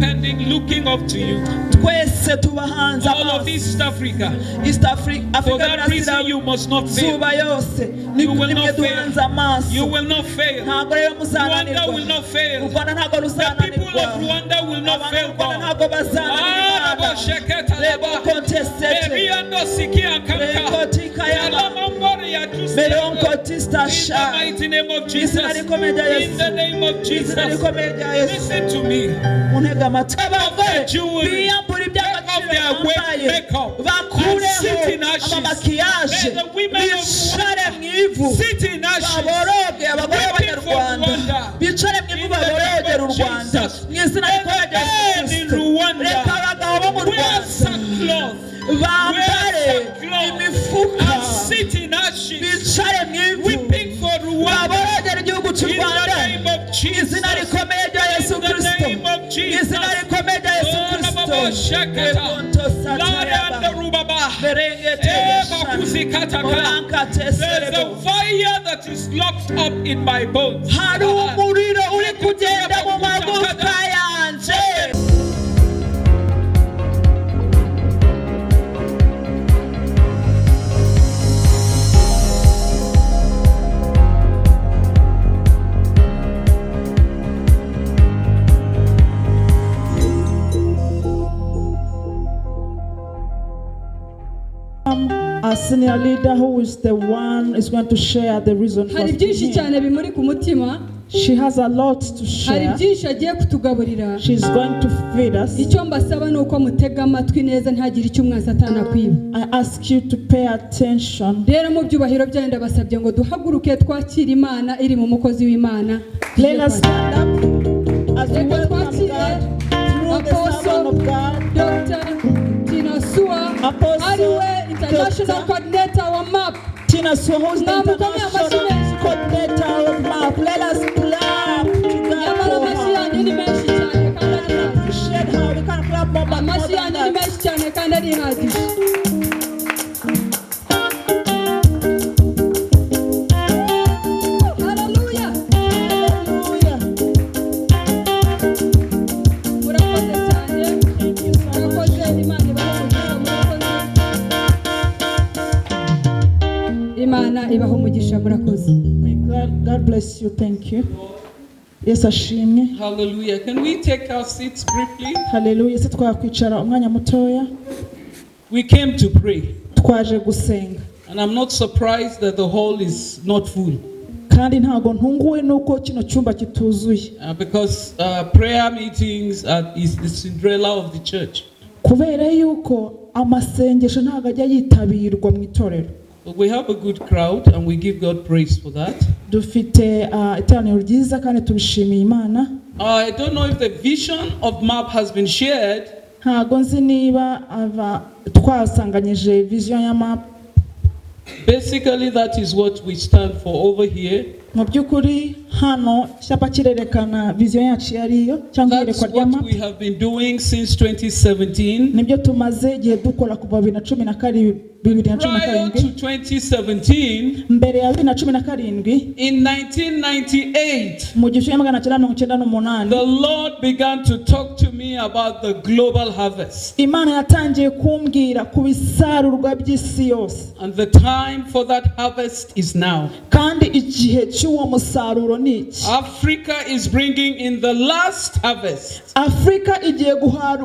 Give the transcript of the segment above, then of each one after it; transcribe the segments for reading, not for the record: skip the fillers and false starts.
depending, looking up to you. Twese tubahanze All of amaso. East Africa. East Africa, For Afrika that reason, you must not fail. y'Iburasirazuba yose ni You will nimwe not fail. duhanze amaso. You will not fail. Ntabwo rero Rwanda muzananirwa. will not fail. U Rwanda ntabwo The people ruzananirwa. of Rwanda will not Abantu fail b'u Rwanda God. ntabwo bazananirwa Ah, Imana. Rabo Rebo Laba. kontesete. Meriando Sikia Kanka. Reko tikayaba. Alamambori ya Tusi. Meronko In the tistasha. mighty name of Jesus. Izina rikomeye rya Yesu. In the name of Izina Jesus. rikomeye rya Yesu. Listen to me. Muntege amatwi. Abagore jewelry. biyambura Take off iby'agaciro their bambaye, makeup and bakureho sit in ashes. amamakiyaje, May the women of bicare mu ivu, Sit in ashes. baboroge. Abagore Weeping for b'Abanyarwanda Rwanda. bicare mu ivu, In the name baborogere of u Rwanda Jesus. mu izina May the rikomeye rya Yesu men in Kristo. Rwanda Reka abagabo bo mu wear Rwanda sackcloth. bambare Wear sackcloth imifuka, and sit in ashes. bicare mu ivu, Weeping for Rwanda. baborogere igihugu cy'u In the Rwanda name of Jesus. izina rikomeye rya Yesu In the Kristo, name of Jesus. izina rikomeye rya Yesu Oh, Kristo. Rababo Shekata. Rekonto Larianda satayaba. Rubaba. Berengete Eh, yeshana. Bakuzikataka. Moranka There's a teserebo. fire that is locked up in my bones. Hari umuriro uri kugenda mu magufwa yanje. Our senior leader, who is the one, is going to share the reason for Hari byinshi being here. cyane bimuri ku mutima. She has a lot to Hari share. byinshi agiye kutugaburira. She's going to feed us. Icyo mbasaba ni uko mutega amatwi neza, ntagire icyo umwanzi atanakwiba. I ask you to pay attention. Rero mu byubahiro byanyu ndabasabye ngo duhaguruke twakire Imana iri mu mukozi w'Imana. Let us stand up as we Reka welcome twakire God through the Apostle servant of God, Dr. Tina Sua, Apostle ariwe international Dr. coordinator wa MAP. Tina Sua, who is the Mwamukomeye amashyi international menshi. coordinator of MAP. Let us clap to God Nyamara for amashyi her. yanyu ni menshi cyane kandi arihagije. Appreciate her. We can clap more, but more Amashyi than yanyu ni that. menshi cyane kandi arihagije. Haleluya. Hallelujah. Murakoze cyane. Thank you so much. Murakoze, Imana ibahe umugisha. Murakoze, Imana ibahe umugisha, murakoze. May God bless you. Thank you. Yes, ashimwe. Hallelujah. Can we take our seats briefly? Haleluya. Se twakwicara umwanya mutoya. We came to pray. Twaje gusenga. And I'm not surprised that the hall is not full. Kandi ntabwo ntunguwe nuko kino cyumba kituzuye. Because prayer meetings is the Cinderella of the church. Kubera yuko amasengesho ntabwo ajya yitabirwa mu itorero. But we have a good crowd and we give God praise for that. Dufite iteraniro ryiza kandi tubishimiye Imana. I don't know if the vision of MAP has been shared. Ntabwo nzi niba aba twasanganyije vision ya MAP. Basically, that is what we stand for over here. Mu by'ukuri hano icyapa kirerekana vision yacu iyo ariyo cyangwa That's iyerekwa rya what MAP. we have been doing since 2017. Nibyo tumaze igihe dukora kuva 2017, bibiri na cumi na Prior karindwi. to 2017, Mbere ya 2017, in 1998, mu 1998, the Lord began to talk to me about the global harvest. Imana yatangiye kumbwira ku bisarurwa by'isi yose. And the time for that harvest is now. Kandi igihe cy'uwo musaruro ni iki. Africa is bringing in the last harvest Afurika igiye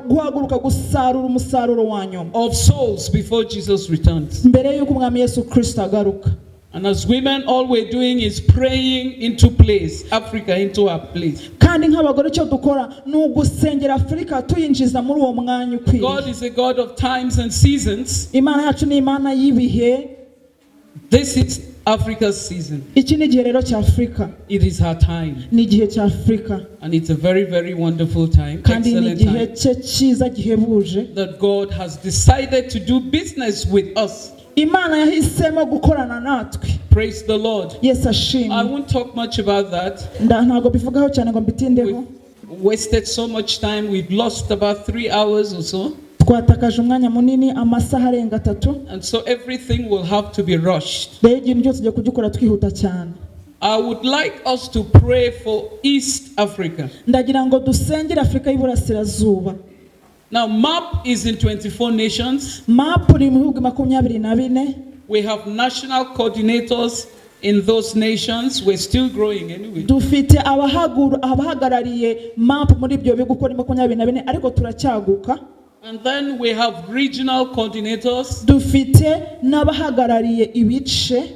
guhaguruka gusarura umusaruro wa nyuma of souls before Jesus returns. mbere y'uko umwami Yesu Kirisito agaruka. And as women, all we're doing is praying into place, Africa into our place. Kandi nk'abagore icyo dukora ni ugusengera Afurika tuyinjiza muri uwo mwanya God ukwiriye. is a God of times and seasons. Imana yacu ni Imana y'ibihe. This is Africa's season. Iki ni igihe rero cya Afurika. It is her time. Ni igihe cya Afurika. And it's a very, very wonderful time, Kandi ni excellent igihe time, cye cyiza gihebuje. that God has decided to do business with us. Imana yahisemo gukorana natwe. Praise the Lord. Yesu I ashimwe. won't talk much about that. Ntabwo bivugaho cyane ngo mbitindeho. We've wasted so much time. We've lost about 3 hours or so. Twatakaje umwanya munini, amasaha arenga 3. And so everything will have to be rushed. Rero ikintu cyose tugiye kugikora twihuta cyane. I would like us to pray for East Africa. Ndagira ngo dusengere Afurika y'Iburasirazuba. Now, MAP is in 24 nations. MAP iri mu bihugu 24. We have national coordinators in those nations. We're still growing anyway. Dufite abahagarariye MAP muri ibyo bihugu uko ni 24, ariko turacyaguka. And then we have regional coordinators. Dufite n'abahagarariye ibice.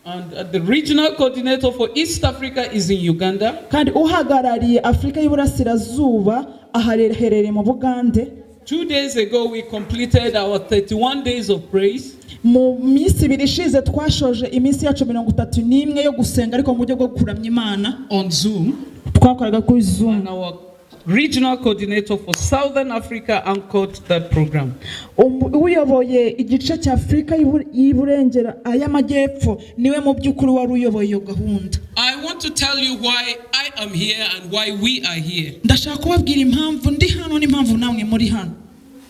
And the regional coordinator for East Africa is in Uganda. Kandi uhagarariye Afurika y'Iburasirazuba aherereye mu Bugande. 2 days ago, we completed our 31 days of praise. Mu minsi 2 ishize twashoje iminsi yacu 31 yo gusenga, ariko mu buryo bwo kuramya Imana on Zoom. Twakoraga kuri Zoom. And our regional coordinator for Southern Africa anchored that program. Uyoboye igice cya Afurika y'Iburengera y'Amajyepfo niwe mu by'ukuri wari uyoboye iyo gahunda. I want to tell you why I am here and why we are here. Ndashaka kubabwira impamvu ndi hano n'impamvu namwe muri hano.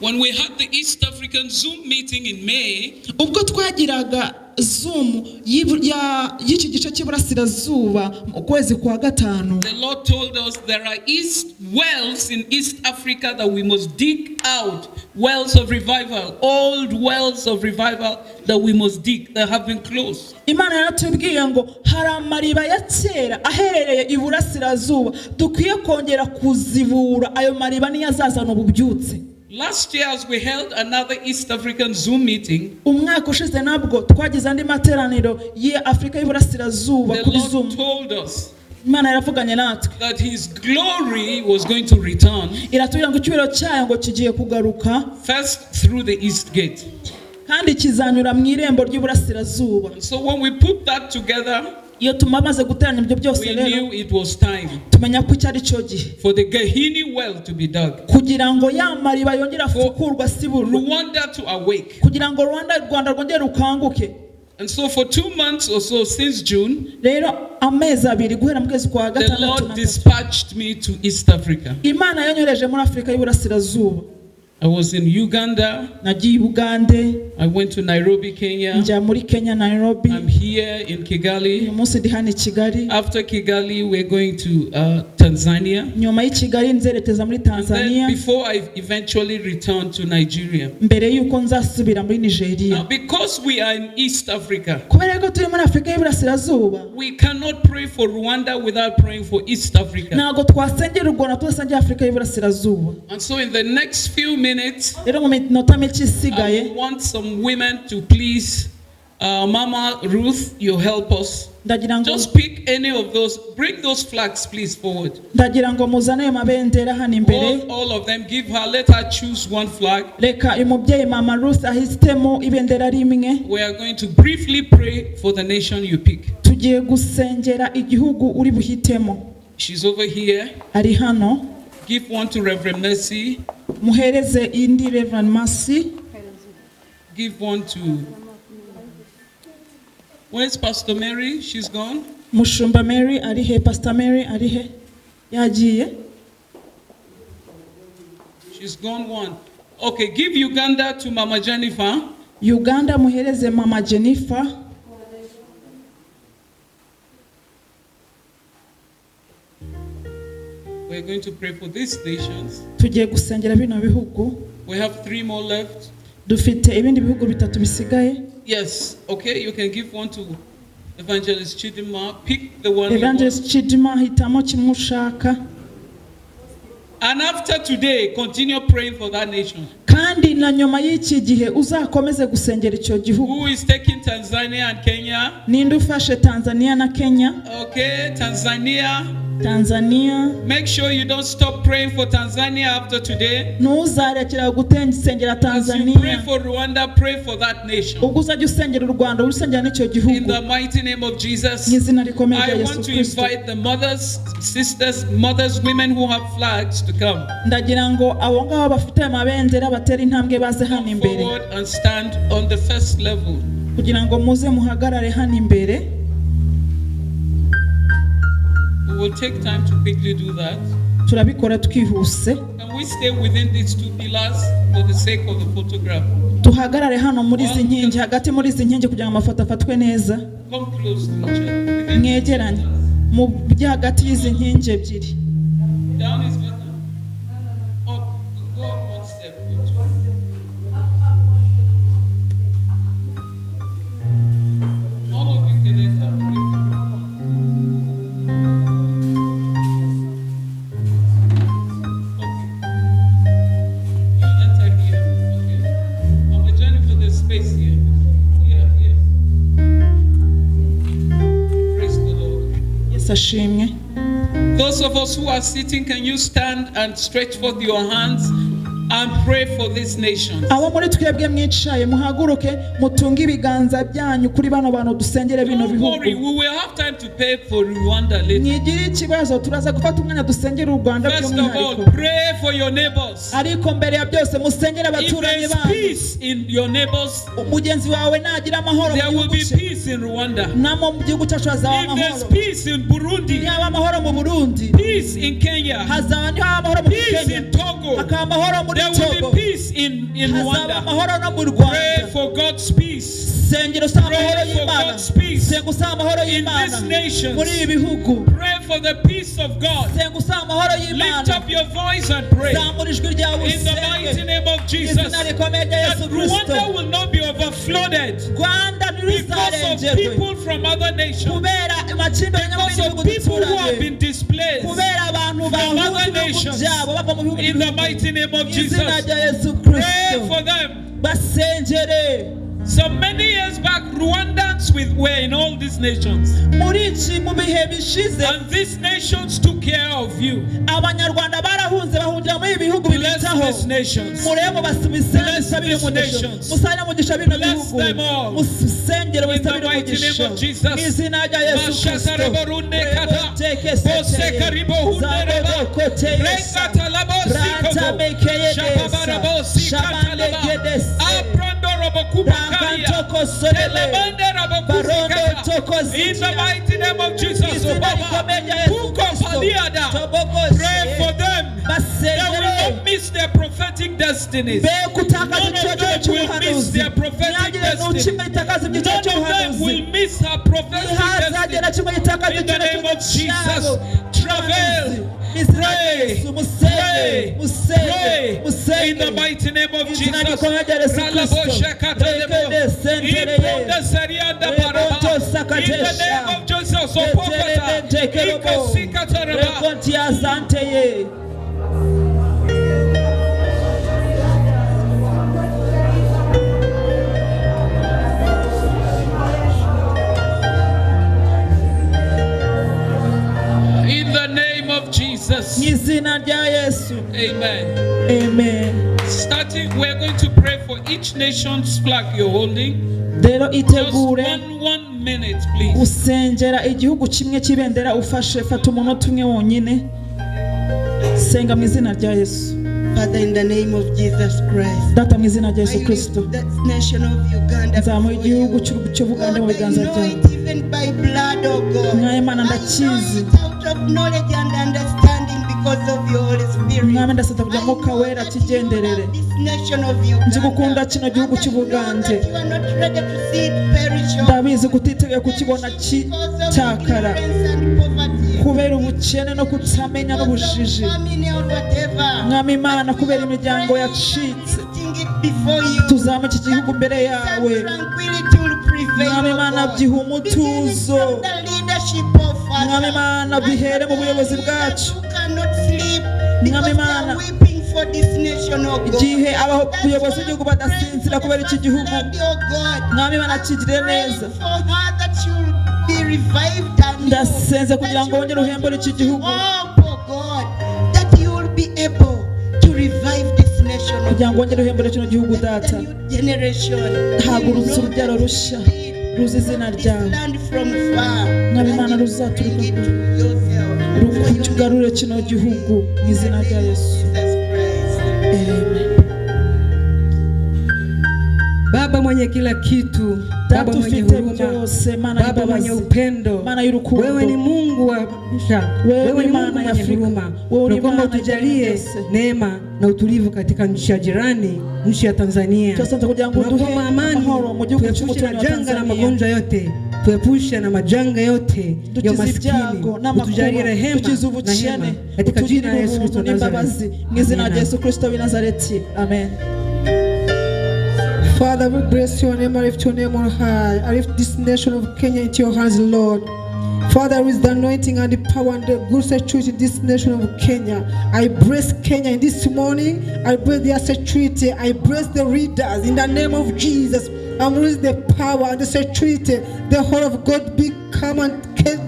When we had the East African Zoom meeting in May, Ubwo twagiraga Zoom y'iki gice cy'iburasirazuba mu kwezi kwa gatanu, the Lord told us there are east wells in East Africa that we must dig out, wells of revival, old wells of revival that we must dig that have been closed. Imana yaratubwiye ngo hari amariba ya kera aherereye iburasirazuba dukwiye kongera kuzibura, ayo mariba niyo azazana ububyutse. Last year, as we held another East African Zoom meeting, Umwaka ushize nabwo twagize andi materaniro ya Afurika y'Iburasirazuba the kuri Lord Zoom, told us Imana yaravuganye natwe that His glory was going to return iratubwira ngo icyubahiro cyayo ngo kigiye kugaruka first through the East Gate. kandi kizanyura mu irembo ry'iburasirazuba. And so when we put that together, Iyo tumaze guteranya ibyo byose we rero, knew it was time tumenya ko icyo ari cyo gihe for the Gahini well to be dug, kugira ngo ya mariba yongere afukurwe asiburwe, Rwanda to awake. kugira ngo Rwanda rwongere rukanguke. And so for 2 months or so since June, Rero amezi 2 guhera mu kwezi kwa the gatandatu Lord na 3, dispatched me to East Africa. Imana yanyohereje muri Afurika y'Iburasirazuba. I was in Uganda. Nagiye i Bugande. I went to Nairobi, Kenya. Njya muri Kenya, Nairobi. I'm here in Uyu Kigali. munsi ndi hano i Kigali. After Kigali, we're going to Tanzania. Nyuma y'i Kigali nzerekeza muri And then Tanzania before I eventually return to Nigeria. mbere y'uko nzasubira muri Nigeria. Now, because we are in East Africa, Kubera ko turi muri Afurika y'Iburasirazuba, we cannot pray for Rwanda without praying for East Africa. ntabwo twasengera u Rwanda tudasengera Afurika y'Iburasirazuba. And so, in the next few minutes, Rero mu minota mike isigaye, I want some women to please, Mama Ruth, you help us. Ndagira ngo Just pick any of those, bring those flags, please, forward. ndagira ngo muzane ayo mabendera hano imbere. All of them, give her, let her choose one flag. Reka uyu mubyeyi Mama Ruth ahitemo ibendera rimwe. We are going to briefly pray for the nation you pick. Tugiye gusengera igihugu uri buhitemo. She's over here. Ari hano. Give one to Reverend Mercy. Muhereze indi Reverend Mercy. Give one to. Where's Pastor Mary? She's gone. Mushumba Mary ari he? Pastor Mary ari he? Yagiye. She's gone one. Okay, give Uganda to Mama Jennifer. Uganda muhereze Mama Jennifer. We're going to pray for these nations. Tugiye gusengera bino bihugu. We have three more left. Dufite ibindi bihugu bitatu bisigaye. Yes, okay, you can give one to Evangelist Chidima. Pick the one you want. Evangelist Chidima, hitamo kimwe ushaka. And after today, continue praying for that nation. Kandi na nyuma y'iki gihe uzakomeze gusengera icyo gihugu. Who is taking Tanzania and Kenya? Ninde ufashe Tanzania na Kenya? Okay, Tanzania. Tanzania. Make sure you don't stop praying for Tanzania after today. Ntuzarekera gusengera As you pray Tanzania. for Rwanda, pray for that nation. Ubwo uzajya usengera u Rwanda usengera n'icyo In gihugu. the mighty name of Jesus. Mu izina rikomeye rya I Yesu want to Kristo. invite the mothers, sisters, mothers, women who have flags to come Ndagira ngo abo ngabo bafite amabendera batere intambwe baze hano imbere, forward and stand on the first level. kugira ngo muze muhagarare hano imbere. We will take time to quickly do that. Turabikora twihuse. Can we stay within these two pillars for the sake of the photograph? Tuhagarare hano muri izi nkingi, hagati muri izi nkingi, kugira ngo amafoto afatwe neza. Come close to each other. Within Mwegeranye mu byo hagati y'izi nkingi ebyiri. Down is better. Up. Go up one step. Go two. All of you can enter. Okay. You enter here. Okay. Mama Jennifer, there's space here. Here, here. Praise the Lord. Yesu ashimwe. Those of us who are sitting, can you stand and stretch forth your hands and pray for these nations? Abo muri twebwe mwicaye muhaguruke mutunge ibiganza byanyu kuri bano bantu dusengere bino Don't worry, bihugu. we will have time to pay for Rwanda later. Mwigire ikibazo turaza gufata umwanya dusengere u Rwanda First of all, by'umwihariko. pray for your neighbors. Ariko mbere ya byose musengere If abaturanyi there's banyu. peace in your neighbors, Mugenzi wawe nagira amahoro mu there will gihugu be cye peace in Rwanda. namo mu gihugu cyacu hazaba If there's amahoro. peace in Burundi, Nihaba amahoro mu Burundi peace in Kenya, hazaba nihaba amahoro muri peace Kenya in Togo, hakaba amahoro muri there will Togo be peace in hazaba Rwanda. amahoro no mu Pray Rwanda. for God's peace Sengera usaba amahoro Pray for y'Imana. God's peace Senga usaba amahoro in y'Imana these nations. muri ibi bihugu. Pray for the peace of God. Senga usaba amahoro Lift y'Imana. up your voice and pray. Zamura ijwi ryawe In the mighty usenge name of Jesus. izina rikomeye rya That Yesu Kristo. Rwanda will not be overflooded Rwanda because of ntirizarengerwe people from other nations, kubera amakimbirane yo mu because bihugu of people who have duturanye been displaced. kubera abantu From bahunze other ibihugu nations. byabo bava mu bihugu In the mighty name of Mu izina Jesus. rya Yesu Pray Kristo for them. basengere. So many years back, Rwandans were in all these nations. Muri iki mu bihe bishize And these nations took care of you. Abanyarwanda barahunze bahungira muri ibi bihugu Bless bibitaho. these nations. Murebe Bless musabire these umugisha nations. musabire umugisha bino Bless bihugu them all. musengere In the musabire mighty name umugisha of Jesus. mu izina rya Yesu Kristo. Mashakarabarunekata. Bosekaribohundereba. Rekatalabosikobo. Shababarabosikatalaba. Aprandorobokupakaria. In the mighty name of Jesus, Izina Obama. rikomeye rya Yesu Puko Kristo. paliada. Pray for them. They will Basengere not miss their prophetic destinies. be gutakaza None of icyokezo them will miss cy'ubuhanuzi their prophetic ntihagire destiny. n'ukimwe gitakaza ibyiciro None of them cy'ubuhanuzi will miss her prophetic ntihazagire destiny. na kimwe gitakaza In the icyerekezo name of Jesus, cyabo travail, Mu izina rya pray, Yesu, musenge pray, musenge pray. In musenge the mighty name of Izina Jesus. rikomeye rya Yesu Kristo. Ralaboshakatalebo. Rekede sentereye. Ibrondeserianda baraba. Reboto In the sakatesha. name of Jesus, Opokota. Eterebentekerobo. Ikosikataraba. Rekontiazanteye. In the name of Mu Jesus. izina rya Yesu. Amen. Amen. Starting, we're going to pray for each nation's flag you're holding. Rero Just itegure one minute, please. usengera igihugu kimwe cy'ibendera ufashe fata umunota umwe wonyine senga mu izina rya Yesu. Father, in the name of Jesus Christ, Data mu izina rya I Yesu Kristo lift that nation of Uganda nzamuha before igihugu you. cy'Ubugande mu God, I biganza know byawe. it even by blood, oh God. Mwami Mana, I know ndakizi. it out of knowledge and understanding because of your Holy Spirit. Mwami ndasabye kugira I Mwuka know Wera that you akigenderere. love this nation of Uganda. Nzi gukunda kino gihugu And I know cy'Ubugande. that you are not ready to see it perish, oh Ndabizi God. ko utiteguye kukibona kitakara kubera ubukene no kutamenya n'ubujiji. Mwami Imana, kubera imiryango yacitse tuzamuka iki gihugu imbere yawe. Mwami Imana, byiha umutuzo. Mwami Imana, bihere mu buyobozi bwacu. Mwami Imana, igihe abayobozi b'igihugu badasinzira kubera iki gihugu, Mwami Imana, kigirire neza. Ndasenze kugira ngo wongere uhembure iki gihugu. Kugira ngo wongere uhembure kino gihugu Data. Hagurutse urubyaro rushya ruzi izina ryawe. Mwami Imana, ruzaturuka kure rugarure kino gihugu mu izina rya Yesu. Amen. Baba mwenye kila kitu, Data Baba mwenye ufite huruma, byose, Mana Baba mwenye y'imbabazi, upendo, Mana y'urukundo, wewe ni Mungu wa Afrika, Wewe wewe ni ni Mana Mungu ya mwenye Afrika, huruma. wewe ni Tunakuomba Mana utujalie ya byose. neema na utulivu katika nchi ya jirani, nchi ya Tanzania. Turasabye kugira ngo uduhe Tunakuomba amani, amahoro mu gihugu tuepushe na cy'umuturanyi wa janga la Tanzania. magonjwa yote. Tuepushe na majanga yote ya Dukize umaskini, ibyago utujalie n'amakuba, rehema dukize na ubukene, hema katika jina utugirire la Yesu Kristo ubuntu wa n'imbabazi Nazareth. mu izina rya Amina. Yesu Kristo w'i Nazareti, amen. Father, we bless your name. I lift your name on high. I lift this nation of Kenya into your hands, Lord. Father, with the anointing and the power and the good security in this nation of Kenya, I bless Kenya in this morning. I bless their security. I bless the leaders in the name of Jesus. I'm with the power and the security. The whole of God be come and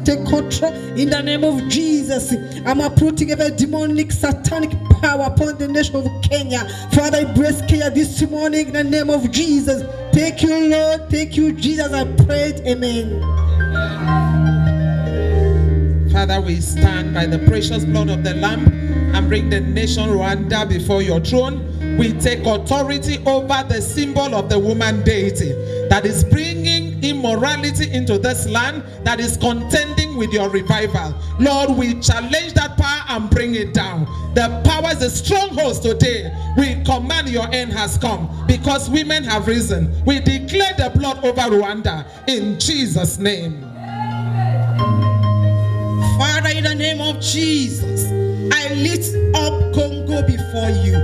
take control in the name of Jesus. I'm uprooting every demonic satanic power upon the nation of Kenya. Father, I bless Kenya this morning in the name of Jesus. Thank you, Lord. Thank you, Jesus. I prayed. Amen. Father, we stand by the precious blood of the Lamb and bring the nation Rwanda before your throne. We take authority over the symbol of the woman deity that is bringing immorality into this land, that is contending with your revival. Lord, we challenge that power and bring it down. The powers, the strongholds today, we command your end has come because women have risen. We declare the blood over Rwanda in Jesus' name. Father, in the name of Jesus, I lift up Congo before you.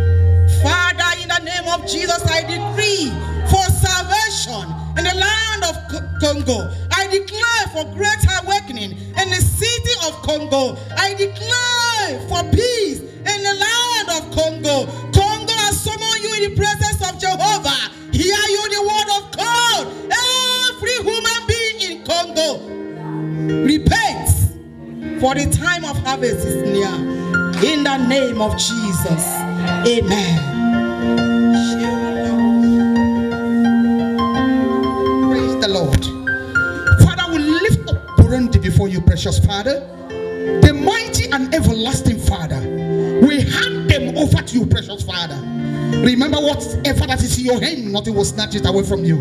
Father, in the name of Jesus, I decree for salvation in the land of Congo. I declare for great awakening in the city of Congo. I declare for peace in the land of Congo. Congo has summoned you in the presence of Jehovah. Hear you the word of God. Every human being in Congo, repent, for the time of harvest is near. In the name of Jesus, amen. Praise the Lord. Father, we lift up Burundi before you, precious Father. The mighty and everlasting Father. We hand them over to you, precious Father. Remember, whatever that is in your hand, nothing will snatch it away from you.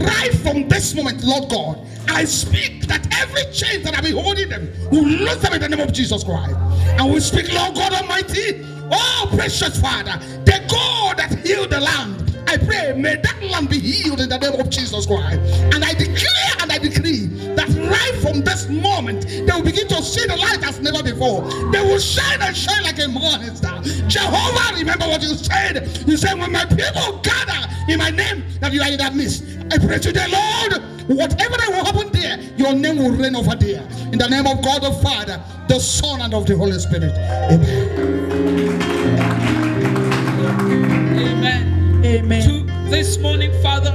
Right from this moment, Lord God, I speak that every chain that I've been holding them will lose them in the name of Jesus Christ. And we speak, Lord God Almighty, oh precious Father, the God that healed the land, I pray, may that land be healed in the name of Jesus Christ. And I declare and I decree that right from this moment, they will begin to see the light as never before. They will shine and shine like a morning star. Jehovah, remember what you said. You said, when my people gather in my name, that you are in that midst. I pray to the Lord, whatever that will happen there, your name will reign over there. In the name of God the Father, the Son, and of the Holy Spirit. Amen. Amen. Amen. To this morning, Father,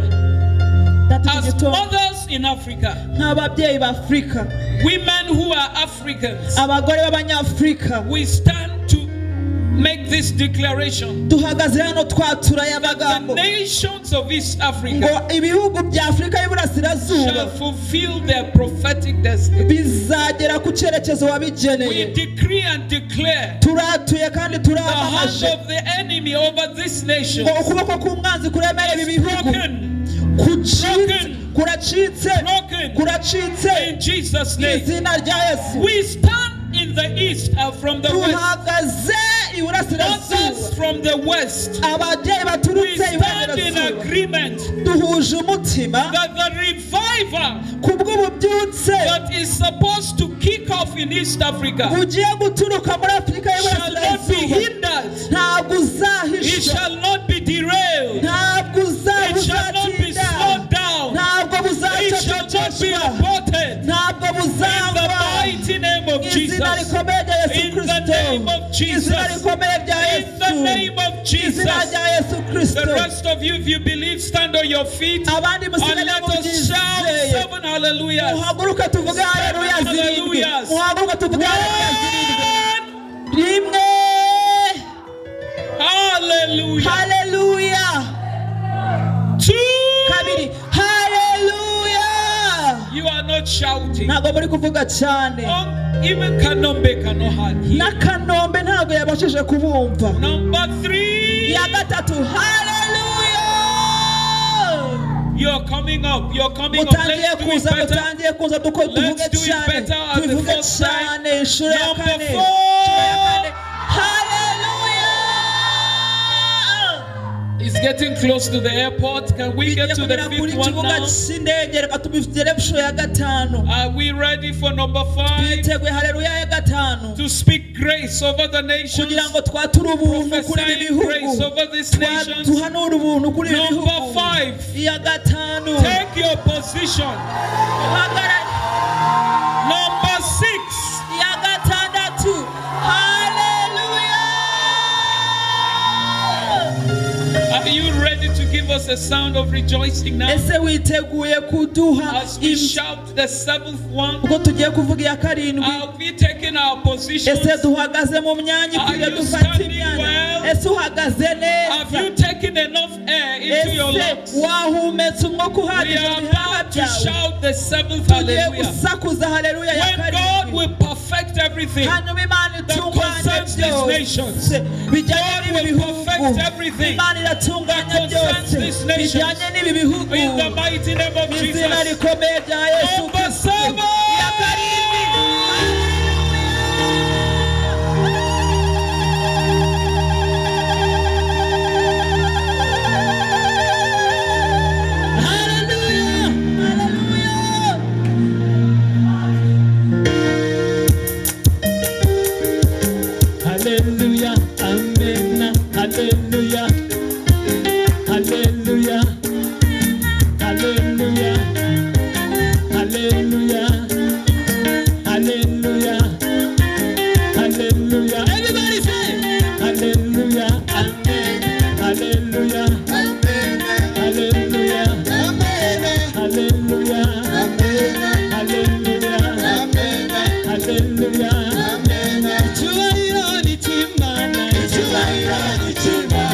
Data, iki as gitondo, mothers in Africa, nk'ababyeyi ba Afurika, women who are Africans, abagore b'abanyafurika, we stand to make this declaration. Duhagaze hano twatura aya The magambo nations of East Africa ngo ibihugu bya Afurika y'Iburasirazuba shall fulfill their prophetic destiny. Bizagera ku cyerekezo We wabigeneye. Decree and declare Turatuye kandi the hand turamamaje of the enemy over this nation ngo ukuboko k'umwanzi kuremera ibi bihugu broken, kucitse, Broken. Kuracitse, broken kuracitse in Jesus' mu name. Izina rya Yesu. We stand in the east and from the west. Tuhagaze iburasirazuba. Mothers from the west. Ababyeyi We baturutse stand in iburasirazuba agreement duhuje umutima that the revival ku bw'ububyutse that is supposed to kick off in East Africa bugiye guturuka muri Afurika shall not be y'Iburasirazuba hindered. Ntabwo It uzahishwa, shall not be derailed. ntabwo It shall not be uzatinda, slowed down. Ntabwo It shall not be buzacecekeshwa, aborted. Ntabwo In the buzangwa mighty name of izina Jesus. Rikomeye rya Yesu In the Kristo, name of Jesus. Izina rikomeye rya In the Yesu, name of izina Jesus. Rya Yesu The Kristo. Rest of you, if you believe, stand on your feet Abandi and musigare let us shout mubyizeye, seven hallelujahs. Muhaguruke tuvuge haleluya zirindwi. Hallelujahs. Muhaguruke tuvuge haleluya zirindwi. One. Rimwe. Hallelujah. Haleluya. Two. Kabiri, haleluya. You are not shouting. Ntabwo muri kuvuga cyane. Even Kanombe cannot hear. Na Kanombe ntabwo yabashije kubumva. Number three. Iya gatatu, haleluya. You're coming up. You're coming up. Mutangiye Let's do it kuza, better. mutangiye kuza duko tuvuge Let's do it cyane, better at the tubivuge fourth time. Cyane inshuro ya Number kane, four. Inshuro ya kane, haleluya. It's getting close to the airport. Can we Bigiye get to the kugera kuri fifth one kibuga now? cy'indege, reka tubigere ku ya gatanu. Are we ready for number 5? Twiteguye haleluya ya gatanu To speak grace over the nations. Kugira ngo twature ubuntu kuri ibi Prophesying grace bihugu, over these nations. Duhanure ubuntu kuri ibi Number bihugu. 5. Iya gatanu. Take your position. Uhagarare. Number 6. Iya gatandatu. Haleluya. Are you ready to give us a sound of rejoicing now? Ese witeguye kuduha As we shout the 7th one, ubwo tugiye kuvuga iya karindwi? are we taking our positions? Ese duhagaze mu myanya Are ikwiye? you Dufate standing imyanya. well? Ese uhagaze Have neza? you taken enough air into your Ese lungs? wahumetse umwuka We uhagije are mu bihaha about to byawe? shout the 7th Tugiye hallelujah. gusakuza haleluya ya When God karindwi. will perfect everything Hanyuma Imana that itunganya concerns these byose nations. bijyanye God n'ibi will perfect bihugu. everything Imana iratunganya that concerns byose these nations. bijyanye n'ibi bihugu In the mighty name of mu izina Jesus. rikomeye rya Yesu Number Kristo. 7. Iya karindwi. Haleluya! Haleluya! Hallelujah, amen, hallelujah, hallelujah, hallelujah, hallelujah, hallelujah, hallelujah. Everybody say, hallelujah, amen, hallelujah, amen, hallelujah, amen, hallelujah, amen, hallelujah, amen, hallelujah, amen. Icyubahiro ni icy'Imana, icyubahiro ni icy'Imana.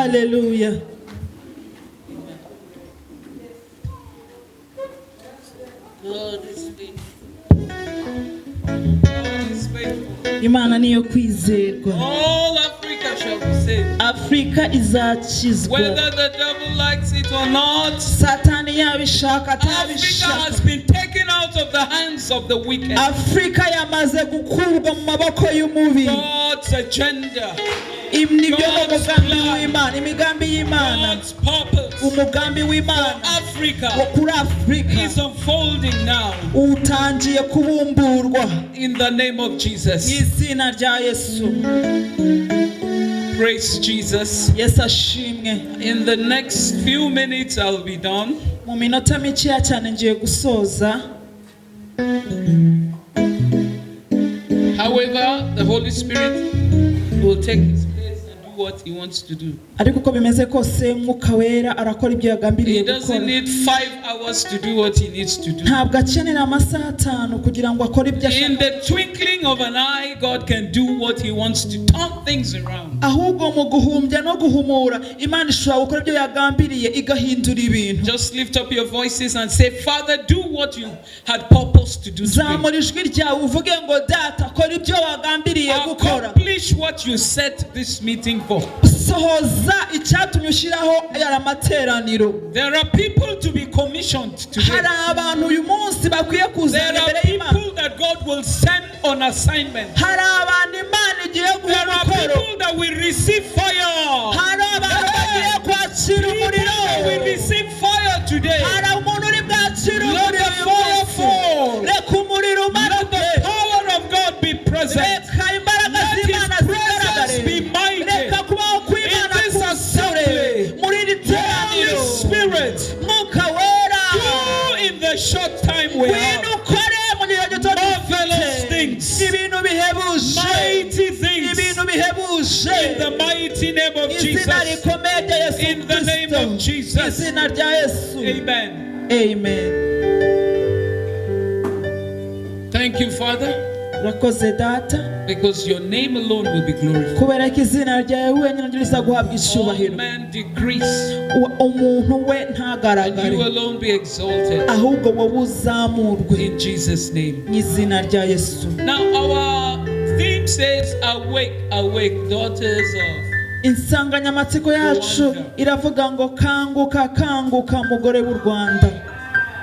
Haleluya. God is faithful. God is faithful. Imana niyo kwizerwa. All Africa shall be saved. Afurika izakizwa. Whether the devil likes it or not, Satani yabishaka Africa atabishaka, has been taken out of the hands of the wicked. Afurika yamaze gukurwa mu maboko y'umubi. God's agenda, Nibyo ni God's umugambi plan, w'Imana, imigambi y'Imana, God's purpose umugambi for w'Imana wo Africa kuri Afurika is unfolding now utangiye kubumburwa in the name of mu Jesus. izina rya Yesu. Praise Jesus. Yesu ashimwe. In the next few minutes, I'll be done. Mu minota mikeya cyane ngiye gusoza. However, the Holy Spirit will take his place and do what he wants to do. Ariko uko bimeze kose, Mwuka Wera arakora ibyo yagambiriye He doesn't gukora. need 5 hours to do what he needs to do. Ntabwo akenera amasaha 5 kugira ngo akore ibyo In ashaka. the twinkling of an eye, God can do what he wants to turn things around. Ahubwo mu guhumbya no guhumura, Imana ishobora gukora ibyo yagambiriye, igahindura ibintu. Just lift up your voices and say, "Father, do what you had purposed to do today. Zamura ijwi ryawe uvuge ngo Data, kora ibyo wagambiriye gukora. Accomplish what you set this meeting for." Sohoza icyatumye ushyiraho aya materaniro. There are people to be commissioned today. Hari abantu uyu munsi bakwiye There kuzana are imbere y'Imana. people that God will send on assignment. Hari abantu Imana igiye guha There are umukoro. people that will receive fire. Hari abantu bagiye kwakira People umuriro. that will receive fire today. Hari umuntu uri bwakire Let umuriro the uyu fire munsi. fall. Reka umuriro Let umanuke. the power of God be present. Reka imbaraga Let His z'Imana presence zigaragare. be mighty. Reka kubaho kw'Imana In this kusure assembly, muri iri Holy teraniro. Spirit, Mwuka Wera, do in the short time we have ngwino ukore mu gihe gito marvelous dufite things, ibintu bihebuje, mighty things, ibintu bihebuje, in the mighty name of izina Jesus. rikomeye rya Yesu In the name Kristo. of Jesus. Izina rya Yesu. Amen. Amen. Thank you, Father, Urakoze Data, because your name alone will be glorified. kubera ko izina ryawe wenyine ryo riza guhabwa All icyubahiro. men decrease, Umuntu we and ntagaragare, you alone be exalted. ahubwo wowe uzamurwe. In Jesus' name. Mu izina rya Yesu. Now, our theme says, "Awake, awake, daughters of." Insanganyamatsiko yacu iravuga ngo kanguka, kanguka, mugore w'u Rwanda.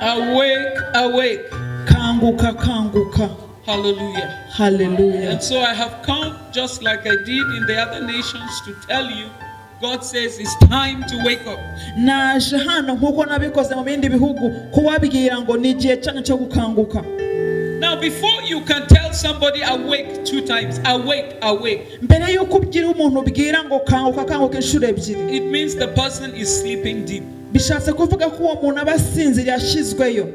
Awake, awake. Kanguka, kanguka. Hallelujah. Haleluya. And so I have come, just like I did in the other nations, to tell you God says it's time to wake up. Naje hano nk'uko nabikoze mu bindi bihugu kubabwira ngo ni igihe cyanyu cyo gukanguka. Now, before you can tell somebody awake two times, awake, awake, Mbere y'uko ubwira umuntu ubwira ngo kanguka, kanguka inshuro ebyiri, it means the person is sleeping deep. Bishatse kuvuga ko uwo muntu aba asinziriye ashyizweyo.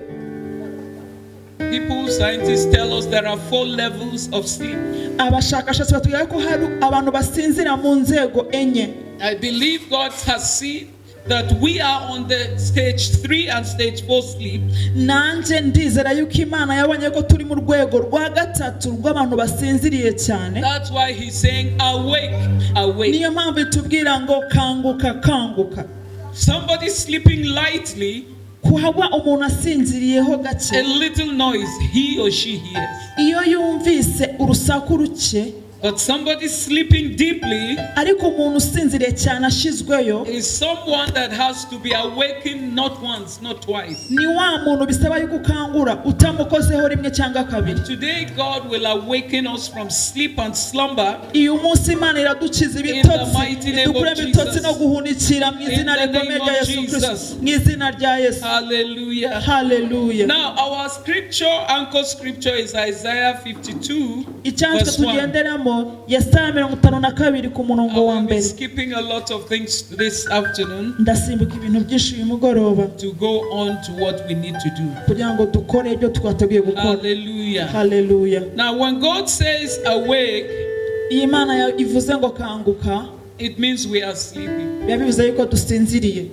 People, scientists tell us there are four levels of sleep. Abashakashatsi batubwira ko hari abantu basinzira mu nzego enye. I believe God has seen that we are on the stage 3 and stage 4 sleep. Nanjye ndizera yuko Imana yabonye ko turi mu rwego rwa gatatu rw'abantu basinziriye cyane. That's why he's saying, "Awake, awake." Niyo mpamvu itubwira ngo kanguka, kanguka. Somebody sleeping lightly, Kuhaba umuntu asinziriyeho gake, a little noise he or she hears. Iyo yumvise urusaku ruke. But somebody sleeping deeply Ariko umuntu usinziriye cyane ashyizweyo, is someone that has to be awakened not once, not twice. Ni wa muntu bisaba yuko ukangura utamukozeho rimwe cyangwa kabiri. Today, God will awaken us from sleep and slumber Uyu munsi Imana iradukiza In the ibitotsi, mighty name of idukuremo ibitotsi Jesus. no guhunikira mu izina In the rikomeye name rya of Yesu Kristo. Jesus. Mu izina rya Yesu. Hallelujah. Haleluya. Now, our scripture, anchor scripture is Isaiah 52, Icyanditswe verse 1. tugenderamo, Yesaya 52 ku I murongo wa will be mbere. skipping a lot of things this afternoon Ndasimbuka ibintu byinshi uyu mugoroba to go on to what we need to do. kugira ngo dukore ibyo twateguye gukora. Hallelujah. Haleluya. Now, when God says awake, Iyi Mana ivuze ngo kanguka, it means we are sleeping. Biba bivuze yuko dusinziriye.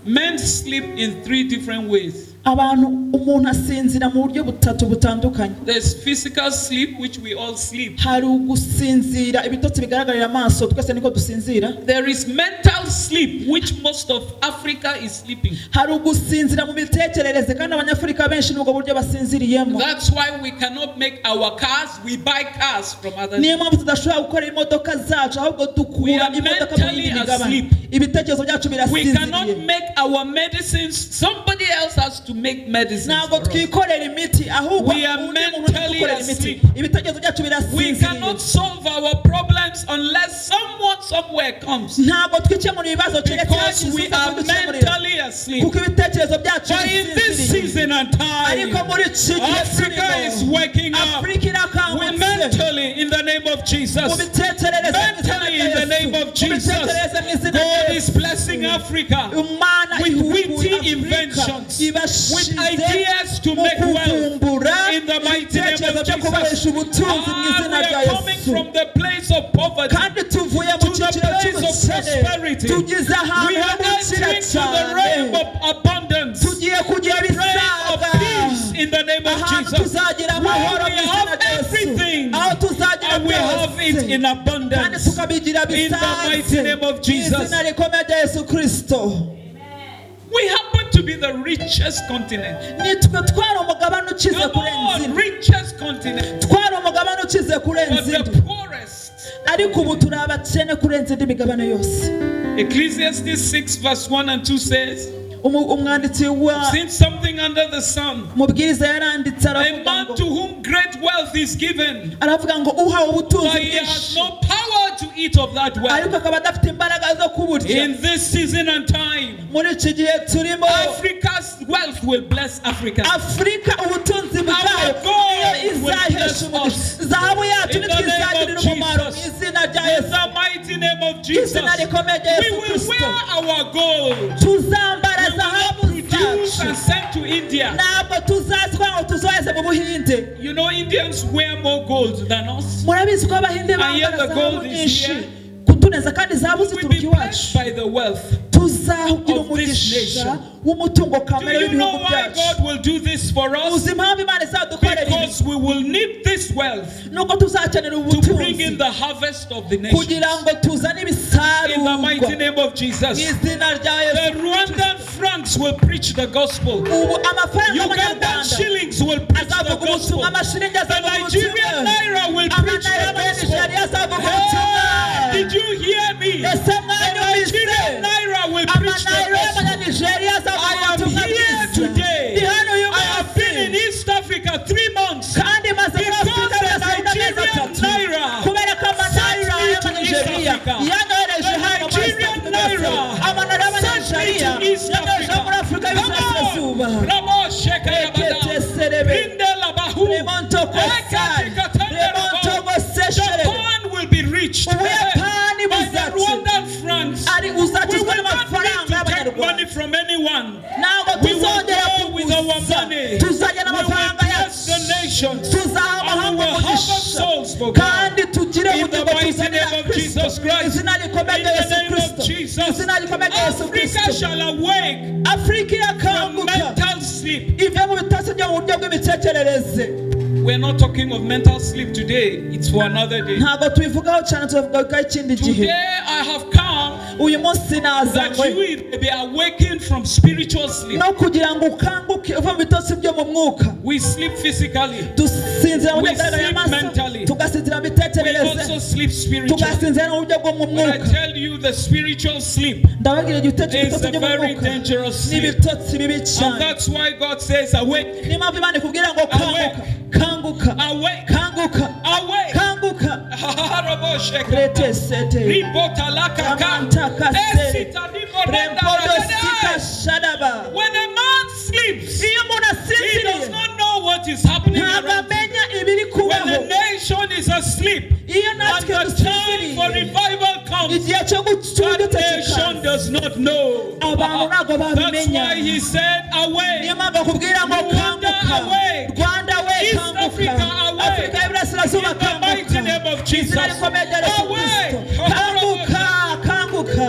Men sleep in three different ways. Abantu umuntu asinzira mu buryo butatu butandukanye. There's physical sleep, which we all sleep. Hari ugusinzira ibitotsi bigaragarira amaso, twese niko dusinzira. There is mental sleep, which most of Africa is sleeping. Hari ugusinzira mu mitekerereze, kandi abanyafurika benshi n'ubwo buryo basinziriyemo. That's why we cannot make our cars, we buy cars from others. Niyo mpamvu tudashobora gukora imodoka zacu, ahubwo We dukura are imodoka mu yindi mentally migabane. asleep. Ibitekerezo byacu We cannot birasinziriye. make our medicines. Somebody else has to make medicines Ntabwo for us. twikorera imiti, ahubwo We are undi muntu mentally udukorera imiti. asleep. Ibitekerezo byacu We birasinziriye. cannot solve our problems unless someone somewhere comes. Ntabwo twikemura ibibazo keretse Because hagize we uza are kudukemurira, mentally asleep. kuko ibitekerezo byacu But in this bisinziriye. season and time, Ariko muri iki gihe Africa is turimo, waking up. Afurika We irakangutse mentally, in the name of mu Jesus. mitekerereze mu izina Mentally, rya in the Yesu. name of Mu Jesus. mitekerereze mu izina rya God is Yesu. blessing Africa Imana with ihuguye witty Afurika, inventions, with ibashize ideas to mu make wealth. kuvumbura In the mighty name ibitekerezo of byo kuboresha Jesus. ubutunzi mu Ah, izina we rya are coming Yesu. from the place of poverty Kandi tuvuye mu to the cyiciro place of cy'ubukene prosperity. tugeze ahantu We ho are gukira entering to the realm cyane, of abundance, tugiye kugira realm of ibisaga, peace in the name of ahantu Jesus. tuzagira Where amahoro we mu izina have rya Yesu, everything aho tuzagira and we have it byose in kandi abundance. tukabigira In the mighty bisanzwe name of mu Jesus. izina rikomeye rya Yesu Kristo. We happen to be the richest continent. Nitwe twari umugabane ukize Come kurenza on, indi. richest continent, Twari umugabane ukize kurenza but the indi, poorest. ariko ubu turi abakene kurenza indi migabane yose. Ecclesiastes 6, verse 1 and 2 says, Umwanditsi wa Since something under the sun, mubwiriza yaranditse a aravuga man ngo to whom great wealth is given, aravuga ngo uhawe ubutunzi but he has bwinshi no power to eat of that wealth. ariko akaba adafite imbaraga zo kuburya. In this season and time, Muri iki gihe turimo, Africa's wealth will bless Africa. Afurika ubutunzi bwayo Our God niyo will bless izahesha umugisha. us. Zahabu yacu In the name nitwizagirira of umumaro mu Jesus. izina rya In Yesu. the mighty name of Jesus, Izina rikomeye rya we Yesu will Kristo. wear our gold. Tuzambara We will not zahabu produce zacu. and send to India. Ntabwo tuzatwara ngo tuzoheze mu Buhinde. You know, Indians wear more gold than us. Murabizi ko Abahinde And yet bambara the zahabu gold is nyinshi here. kutuneza, kandi zahabu We will zituruka be iwacu. blessed by the wealth Tuzagira of this umugisha nation. w'umutungo Do kamere you know w'ibihugu why byacu. God will do this for us? Uzi impamvu Imana izadukorera ibi? Because we will need this wealth Nuko tuzakenera to bring in ubutunzi the harvest of the nations. kugira ngo tuzane In the mighty ibisarurwa name of mu Jesus. izina rya The Yesu. Rwandan francs will preach the gospel. Ubu amafaranga Ugandan y'amanyarwanda shillings will preach the azavuga gospel. ubutumwa, amashiringi The azavuga Nigerian ubutumwa, naira will preach amanayira the y'amanyanigeria gospel. azavuga Hey, ubutumwa. did you hear me? Ese The mwanyumvise? Nigerian naira will preach the Amanayira gospel. y'amanyanigeria azavuga I am ubutumwa here bwiza. today. Ndi hano uyu I have been in munsi East Africa 3 months kandi maze muri because Afurika the y'Iburasirazuba amezi Nigerian 3, naira kubera ko amanayira sent me to East y'amanyanigeria Africa. yanyohereje The hano muri East Nigerian Africa. naira Amanayira sent me y'amanyanigeria to East yanyohereje Africa. muri Afurika Come y'Iburasirazuba. on. Ramo Shekayabada. Reketeserebe. Rinde Labahu. Remontokosai. Remontogoseshere. Japan will be rich Ubuyapani by the buzakira. Rwandan francs. Ari We uzakizwa will not n'amafaranga need to take y'abanyarwanda. money from anyone. Ntabwo We will tuzongera go with our kuguza, money. tuzajya We will n'amafaranga bless yacu, the nations. tuzaha And we amahanga will harvest umugisha souls for God. kandi tugire In the ubugingo mighty tuzanira name of Kristo. Jesus Christ. Izina rikomeye In rya the Yesu name of Kristo. Jesus. Izina rikomeye rya Yesu Africa Kristo. shall awake Afurika from irakanguka mental sleep. ive mu bitotsi byo mu buryo bw'imitekerereze. We're not talking of mental sleep today. It's for another day. Ntabwo tubivugaho cyane, tubivugaho ikindi gihe. Today I have come Uyu munsi that nazanywe you will be awakened from spiritual sleep. no kugira ngo ukanguke uve mu bitotsi byo mu mwuka. We sleep physically. Dusinzira mu We buryo bw'ayo sleep maso, mentally. tugasinzira mu We mitekerereze, also sleep spiritually. tugasinzira mu buryo bwo mu When I mwuka. tell you the spiritual sleep Ndababwira igitotsi is ibitotsi a byo mu very mwuka dangerous ni sleep. ibitotsi bibi And cyane. that's why God says, awake, Niyo mpamvu Imana ikubwira ngo kanguka, kanguka, awake, kanguka, awake. kanguka. Retesete. Ramantakasere. Rempodosika shadaba. When a man sleeps, Iyo umuntu he does asinziriye not know what is happening ntabwo around him. amenya ibiri When kubaho. the nation is asleep Iyo and natwe the time for dusinziriye revival comes, igihe cyo that gucungutse nation kikaza, does not know. abantu ntabwo That's babimenya. why he said, awake. Niyo mpamvu akubwira ngo Rwanda kanguka, awake. Rwanda we East kanguka, Africa awake. Afurika y'Iburasirazuba In the mighty kanguka, name of Jesus. izina rikomeye rya Yesu Awake. Kristo, kanguka, kanguka.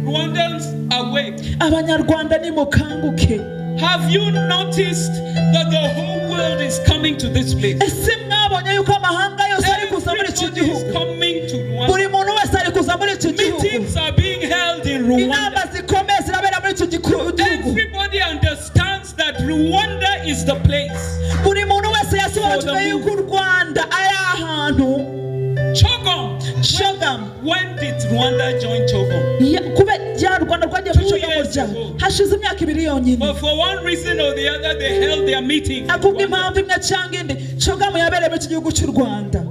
Rwandans awake. Abanyarwanda nimukanguke. Have you noticed that the whole world is coming to this place? Ese mwabonye yuko amahanga yose ari kuza muri iki Everybody is gihugu? coming to Buri Rwanda. muntu wese ari kuza muri iki gihugu. Meetings are being held in Rwanda. Inama zikomeye zirabera muri iki gihugu. Everybody understands that Rwanda is the place. Buri muntu wese yasobanukiwe For the yuko u Rwanda ari ahantu. CHOGM. CHOGM. When did Rwanda join CHOGM? Kuba ya Rwanda rwagiye muri 2 CHOGM years rya ago. hashize imyaka 2 yonyine. But for one reason or the other, they held their meeting. in Akubwa Rwanda. impamvu imwe cyangwa indi, CHOGM yabereye muri iki gihugu cy'u Rwanda.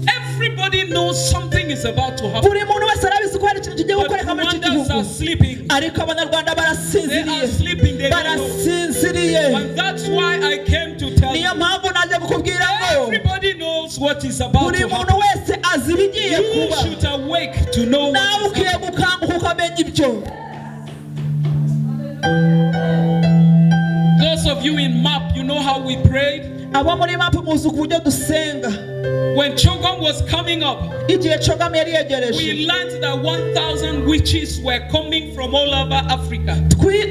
Everybody knows something is about to happen. Buri muntu wese arabizi ko hari ikintu kigiye But gukoreka muri iki Rwandans gihugu. are sleeping. Ariko abanyarwanda They barasinziriye. are sleeping. They don't know. Barasinziriye. And that's why I came to tell Niyo you. mpamvu naje kukubwira ngo Everybody knows what is about buri to muntu happen. wese azi ibigiye You kuba. should awake to know Nawe what is ukwiye happening. gukanguka ukamenya ibyo. Those of you in MAP, you know how we prayed. Abo muri MAP muzi uburyo dusenga. When CHOGM was coming up, Igihe CHOGM yari yegereje, we learned that 1,000 witches were coming from all over Africa.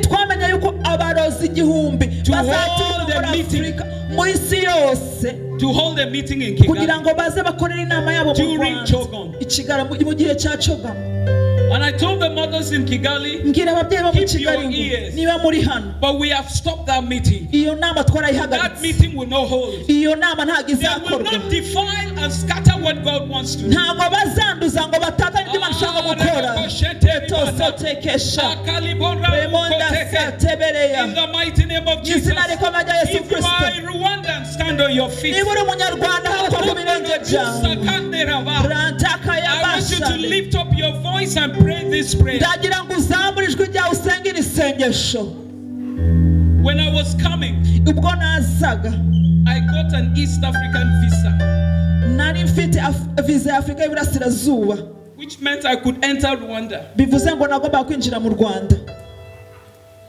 Twamenye yuko abarozi 1000 To bazaturuka hold muri a meeting. Afurika, mu isi yose, To hold a meeting in kugira Kigali. ngo baze bakorere inama yabo mu During Rwanda. CHOGM. I Kigali mu gihe cya CHOGM. And I told the mothers in Kigali, Mbwira ababyeyi bo mu Keep your Kigali ngo ears. niba muri hano, but we have stopped that meeting. iyo nama That twarayihagaritse. meeting will not hold. Iyo nama ntabwo They will izakorwa. not defile and scatter what God wants to do. Ntabwo bazanduza ngo batatanye ibyo Imana ishaka gukora. Etosotekesha. Remonda satebereya. In the mighty name of Jesus. Izina rikomeye rya Yesu If you Kristo. are a Rwandan, stand on your feet. Niba uri umunyarwanda haguruka ku birenge byawe. Rantaka I want you to yabasha. lift up your voice and pray this prayer. Ndagira ngo uzamure ijwi ryawe usenge iri sengesho. When I was coming, Ubwo nazaga, I got an East African visa, nari mfite viza ya Afurika y'Iburasirazuba, which meant I could enter Rwanda. bivuze ngo nagombaga kwinjira mu Rwanda.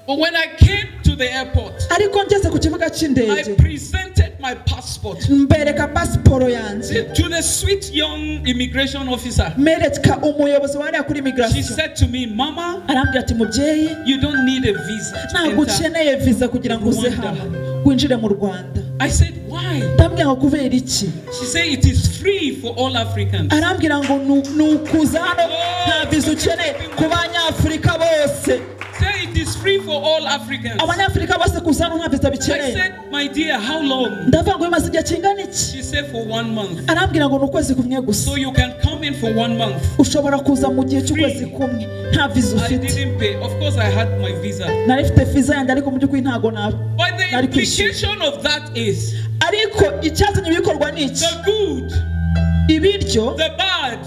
But when I came to the airport, Ariko ngeze ku kibuga I cy'indege, presented my passport mbereka pasiporo yanjye, to the sweet young immigration officer. mereka umuyobozi wariya kuri She immigration. said to me, Mama, Arambwira ati mubyeyi, you don't need a visa to ntabwo enter. ukeneye viza kugira ngo uze Rwanda. hano winjire mu Rwanda. I said, why? Ndambwira ngo kubera iki? She said, it is free for all Africans. Arambwira ngo ni ukuza hano nta viza ukeneye ku banyafurika bose. Say it is free for all Africans. Abanyafurika bose kuza hano nta viza I bikeneye. said, my dear, how long? Ndavuga ngo bimaze igihe kingana iki? She said, for 1 month. Arambwira ngo ni ukwezi kumwe gusa. So you can come in for 1 month. Ushobora kuza mu gihe cy'ukwezi kumwe nta viza I ufite. didn't pay. Of course, I had my visa. Nari mfite viza yanjye ariko mu by'ukuri ntago But the nari kwishyura. implication of that is Ariko icyazanye ibikorwa ni iki? the good, Ibiryo, the bad,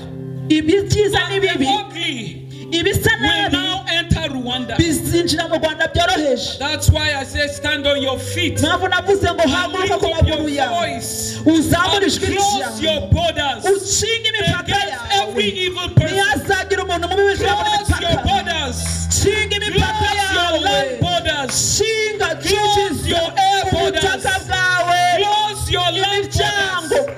ibyiza and the n'ibibi, ugly ibisa will nabi now enter Rwanda. bizinjira mu Rwanda byoroheje. That's why I say stand on your feet Mpamvu navuze ngo and haguruka lift ku up maguru your yawe, voice uzamure and ijwi close ryawe, your borders ukinge imipaka against every yawe, evil person. ntihazagire umuntu mubi winjira muri Close your mipaka. borders. Kinga imipaka Close your yawe, land borders. kinga Close kinjiza your air borders. ubutaka bwawe, Close your land imiryango borders.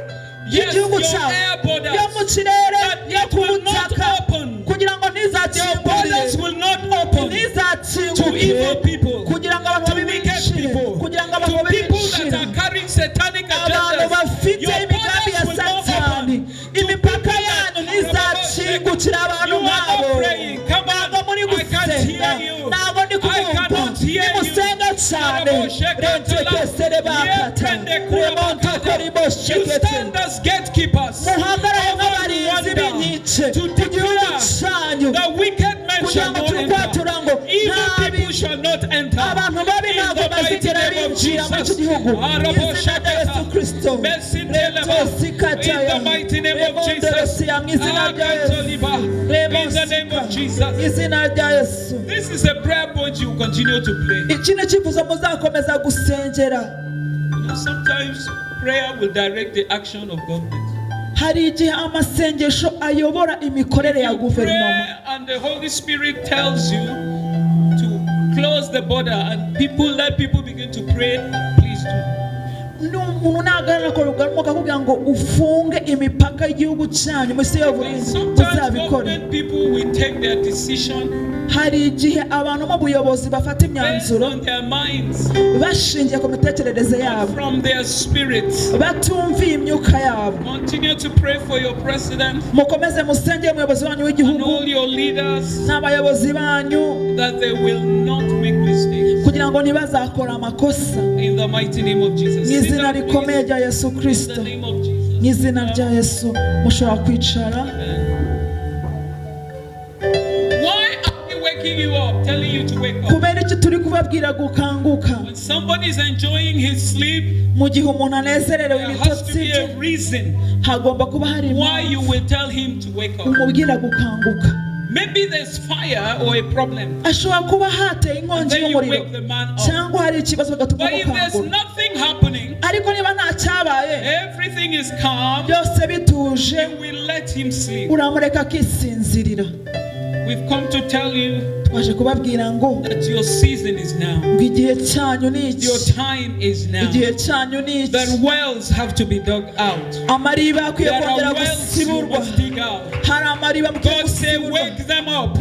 Yes, y'igihugu your cyawe air borders. yo mu kirere, That yo it ku will not butaka, open. kugira ngo Your borders ntizakingurire, will not open to ntizakinguke evil people, kugira ngo abantu to babi wicked binjire, people, kugira ngo abantu to babi people that binjire, are carrying satanic abantu agendas. bafite Your imigambi borders ya will not Satani, open to imipaka people yanyu that ntizakingukira abantu You are nk'abo. not praying. Come on. Ntabwo muri I can't gusenga, hear you. ntabwo ndi I kubumva. cannot hear you. Nimusenga cyane, rentekesere bakata, You remontokorimoshekete. stand as gatekeepers Muhagarare over nk'abarinzi Rwanda b'inkike to ku gihugu declare cyanyu, the wicked men kugira shall ngo not turi enter. kwatura ngo Evil nta people shall not enter. abantu babi In ntabwo the mighty bazigera name of binjira muri iki Jesus. gihugu. Izina rya Yesu Kristo. In the mighty name of Jesus. Remonderosiya, mu izina rya Yesu. In the name of Jesus. Izina rya Yesu. This is a prayer point you continue to play. Iki ni icyifuzo muzakomeza gusengera. You know, sometimes prayer will direct the action of government. Hari igihe amasengesho ayobora imikorere ya You guverinoma. pray and the Holy Spirit tells you to close the border and people let people begin to pray. Please do. N'umuntu nahagarara akora akakubwira ngo ufunge imipaka y'igihugu cyanyu munsi y'uburinzi Sometimes uzabikore. Government people will take their decision Hari igihe abantu mu buyobozi bafata based imyanzuro on their minds, bashingiye ku mitekerereze not yabo from their spirits. Batumviye imyuka yabo. Continue to pray for your president Mukomeze musengere umuyobozi wanyu and w'igihugu all your leaders n'abayobozi banyu that they will not make mistakes. Kugira ngo ntibazakore amakosa. In the mighty name of Jesus. Mu Sit izina down, rikomeye please. Rya Yesu In Kirisito. the name of Jesus. Mu izina rya Yesu mushobora kwicara. Why are we waking you up, telling you to wake up? Kubera iki turi kubabwira gukanguka? When somebody is enjoying his sleep, Mu gihe umuntu anezererewe there has to ibitotsi be bye a reason hagomba kuba hari why you impamvu will tell him to wake up. umubwira gukanguka. Maybe there's fire or a problem. Ashobora kuba hateye And inkongi then you y'umuriro wake the man up. cyangwa hari ikibazo bigatuma But if there's umukangura. Nothing happening, Ariko niba nta cyabaye everything is calm, byose bituje you will let him sleep. Uramureka akisinzirira. We've come to tell you Twaje kubabwira ngo that your season is now. Ngo igihe cyanyu ni iki. Your time is now. Igihe cyanyu ni iki. That wells have to be dug out. Amariba akwiye There kongera are wells you gusiburwa. Must dig out. Hari amariba mukwiye God say, gusiburwa. Wake them up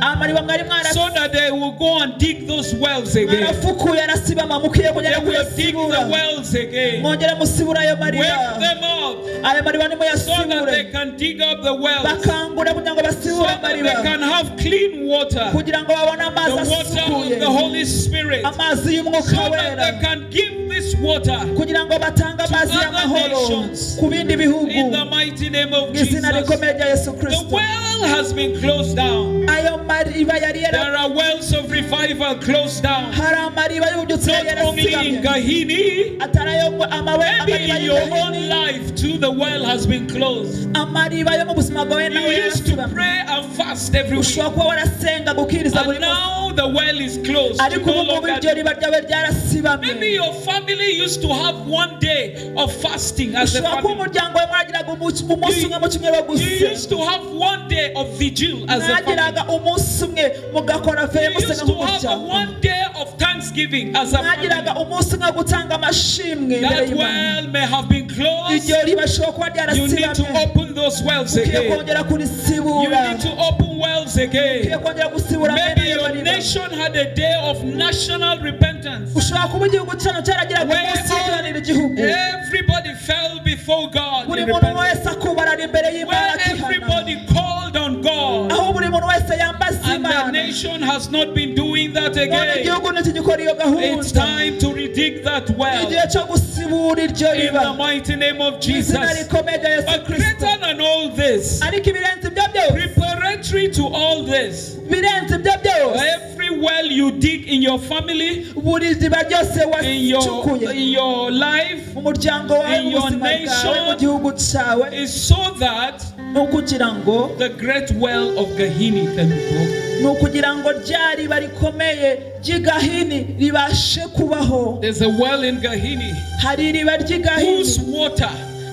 Amariba mwari so that they will go and dig those wells again. Mwarafukuye arasibama mukwiye kongera They will dig the kuyasibura. Wells again. Mwongere musibure ayo mariba. Wake them up Ayo mariba so that nimuyasibure. They can dig up the wells. Bakangure kugira ngo So basibure that they amariba can have clean water. Kugira ngo babone The amazi water of asukuye the Holy Spirit. Amazi y'umwuka So that wera they can give this water kugira ngo batange amazi To other y'amahoro nations. Ku bindi bihugu In the mighty name of mu izina Jesus. Rikomeye rya Yesu The Kirisito. Well has been closed down. Ayo mariba yari yara There are wells of revival closed down. Hari amariba y'ububyutse yari Not only in yarasibamye Gahini, atari ayo amawe maybe amariba in your own y'Igahini life too, the well has been closed. Amariba yo mu buzima bwawe You nawe used to yarasibamye. Pray and fast every week. Ushobora kuba warasenga gukiriza buri And munsi now the well is closed. You ariko no ubu ngubu longer iryo riba ryawe ryarasibamye. Maybe your family used to have one day of fasting as a Ushobora kuba family. Umuryango wawe mwagiraga umunsi umunsi umwe mu cyumweru wo You gusenga. Used to have one day of vigil as a family. Mwagiraga umunsi umwe mugakora veye You musenga used to have nk'umuryango. One day of thanksgiving as a family. Mwagiraga umunsi umwe wo gutanga amashimwe imbere That y'Imana. Well may have been closed. Iryo riba rishobora kuba You need to ryarasibamye. Open those wells Ukwiye again. kongera You kurisibura. Need to open wells again. Ukwiye kongera gusibura Maybe mwene ayo your mariba. Nation had a day of national repentance Ushobora kuba igihugu cyanyu cyaragiraga where umunsi w'ikoraniro igihugu everybody fell before God buri in muntu repentance. Wese akubarara imbere y'Imana Where akihana everybody called on God. aho buri muntu wese yambaza And the Imana. Nation has not been doing that None again. igihugu ntikigikora iyo It's gahunda. Time to redig that well. Igihe cyo gusibura iryo In riba the mighty name of mu izina Jesus. Rikomeye rya Yesu But Kirisito. Greater than all this, Ariko ibirenze ibyo byose preparatory to all this, birenze ibyo byose every well you dig in your family, buri riba ryose wacukuye in your life, mu muryango wawe in mu your buzima bwawe mu nation, gihugu cyawe is so that ni ukugira ngo the great well of Gahini can be broken. Ni ukugira ngo rya riba rikomeye ry'i ribashe kubaho. There's a well in Gahini Hari iriba ry'i whose water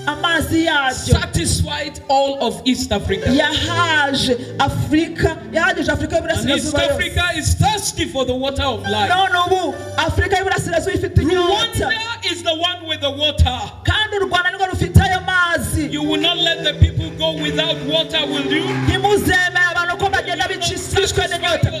amazi yaryo satisfied all of East Africa. Yahaje Afurika yahagije Afurika And East y'Iburasirazuba yose. Africa is thirsty for the water of life. None ubu Afurika y'Iburasirazuba ifite inyota. Rwanda is the one with the water. Kandi u Rwanda nirwo rufite ayo mazi. You will not let the people go without water, will you? Ntimuzemere abantu ko bagenda bicishwe n'inyota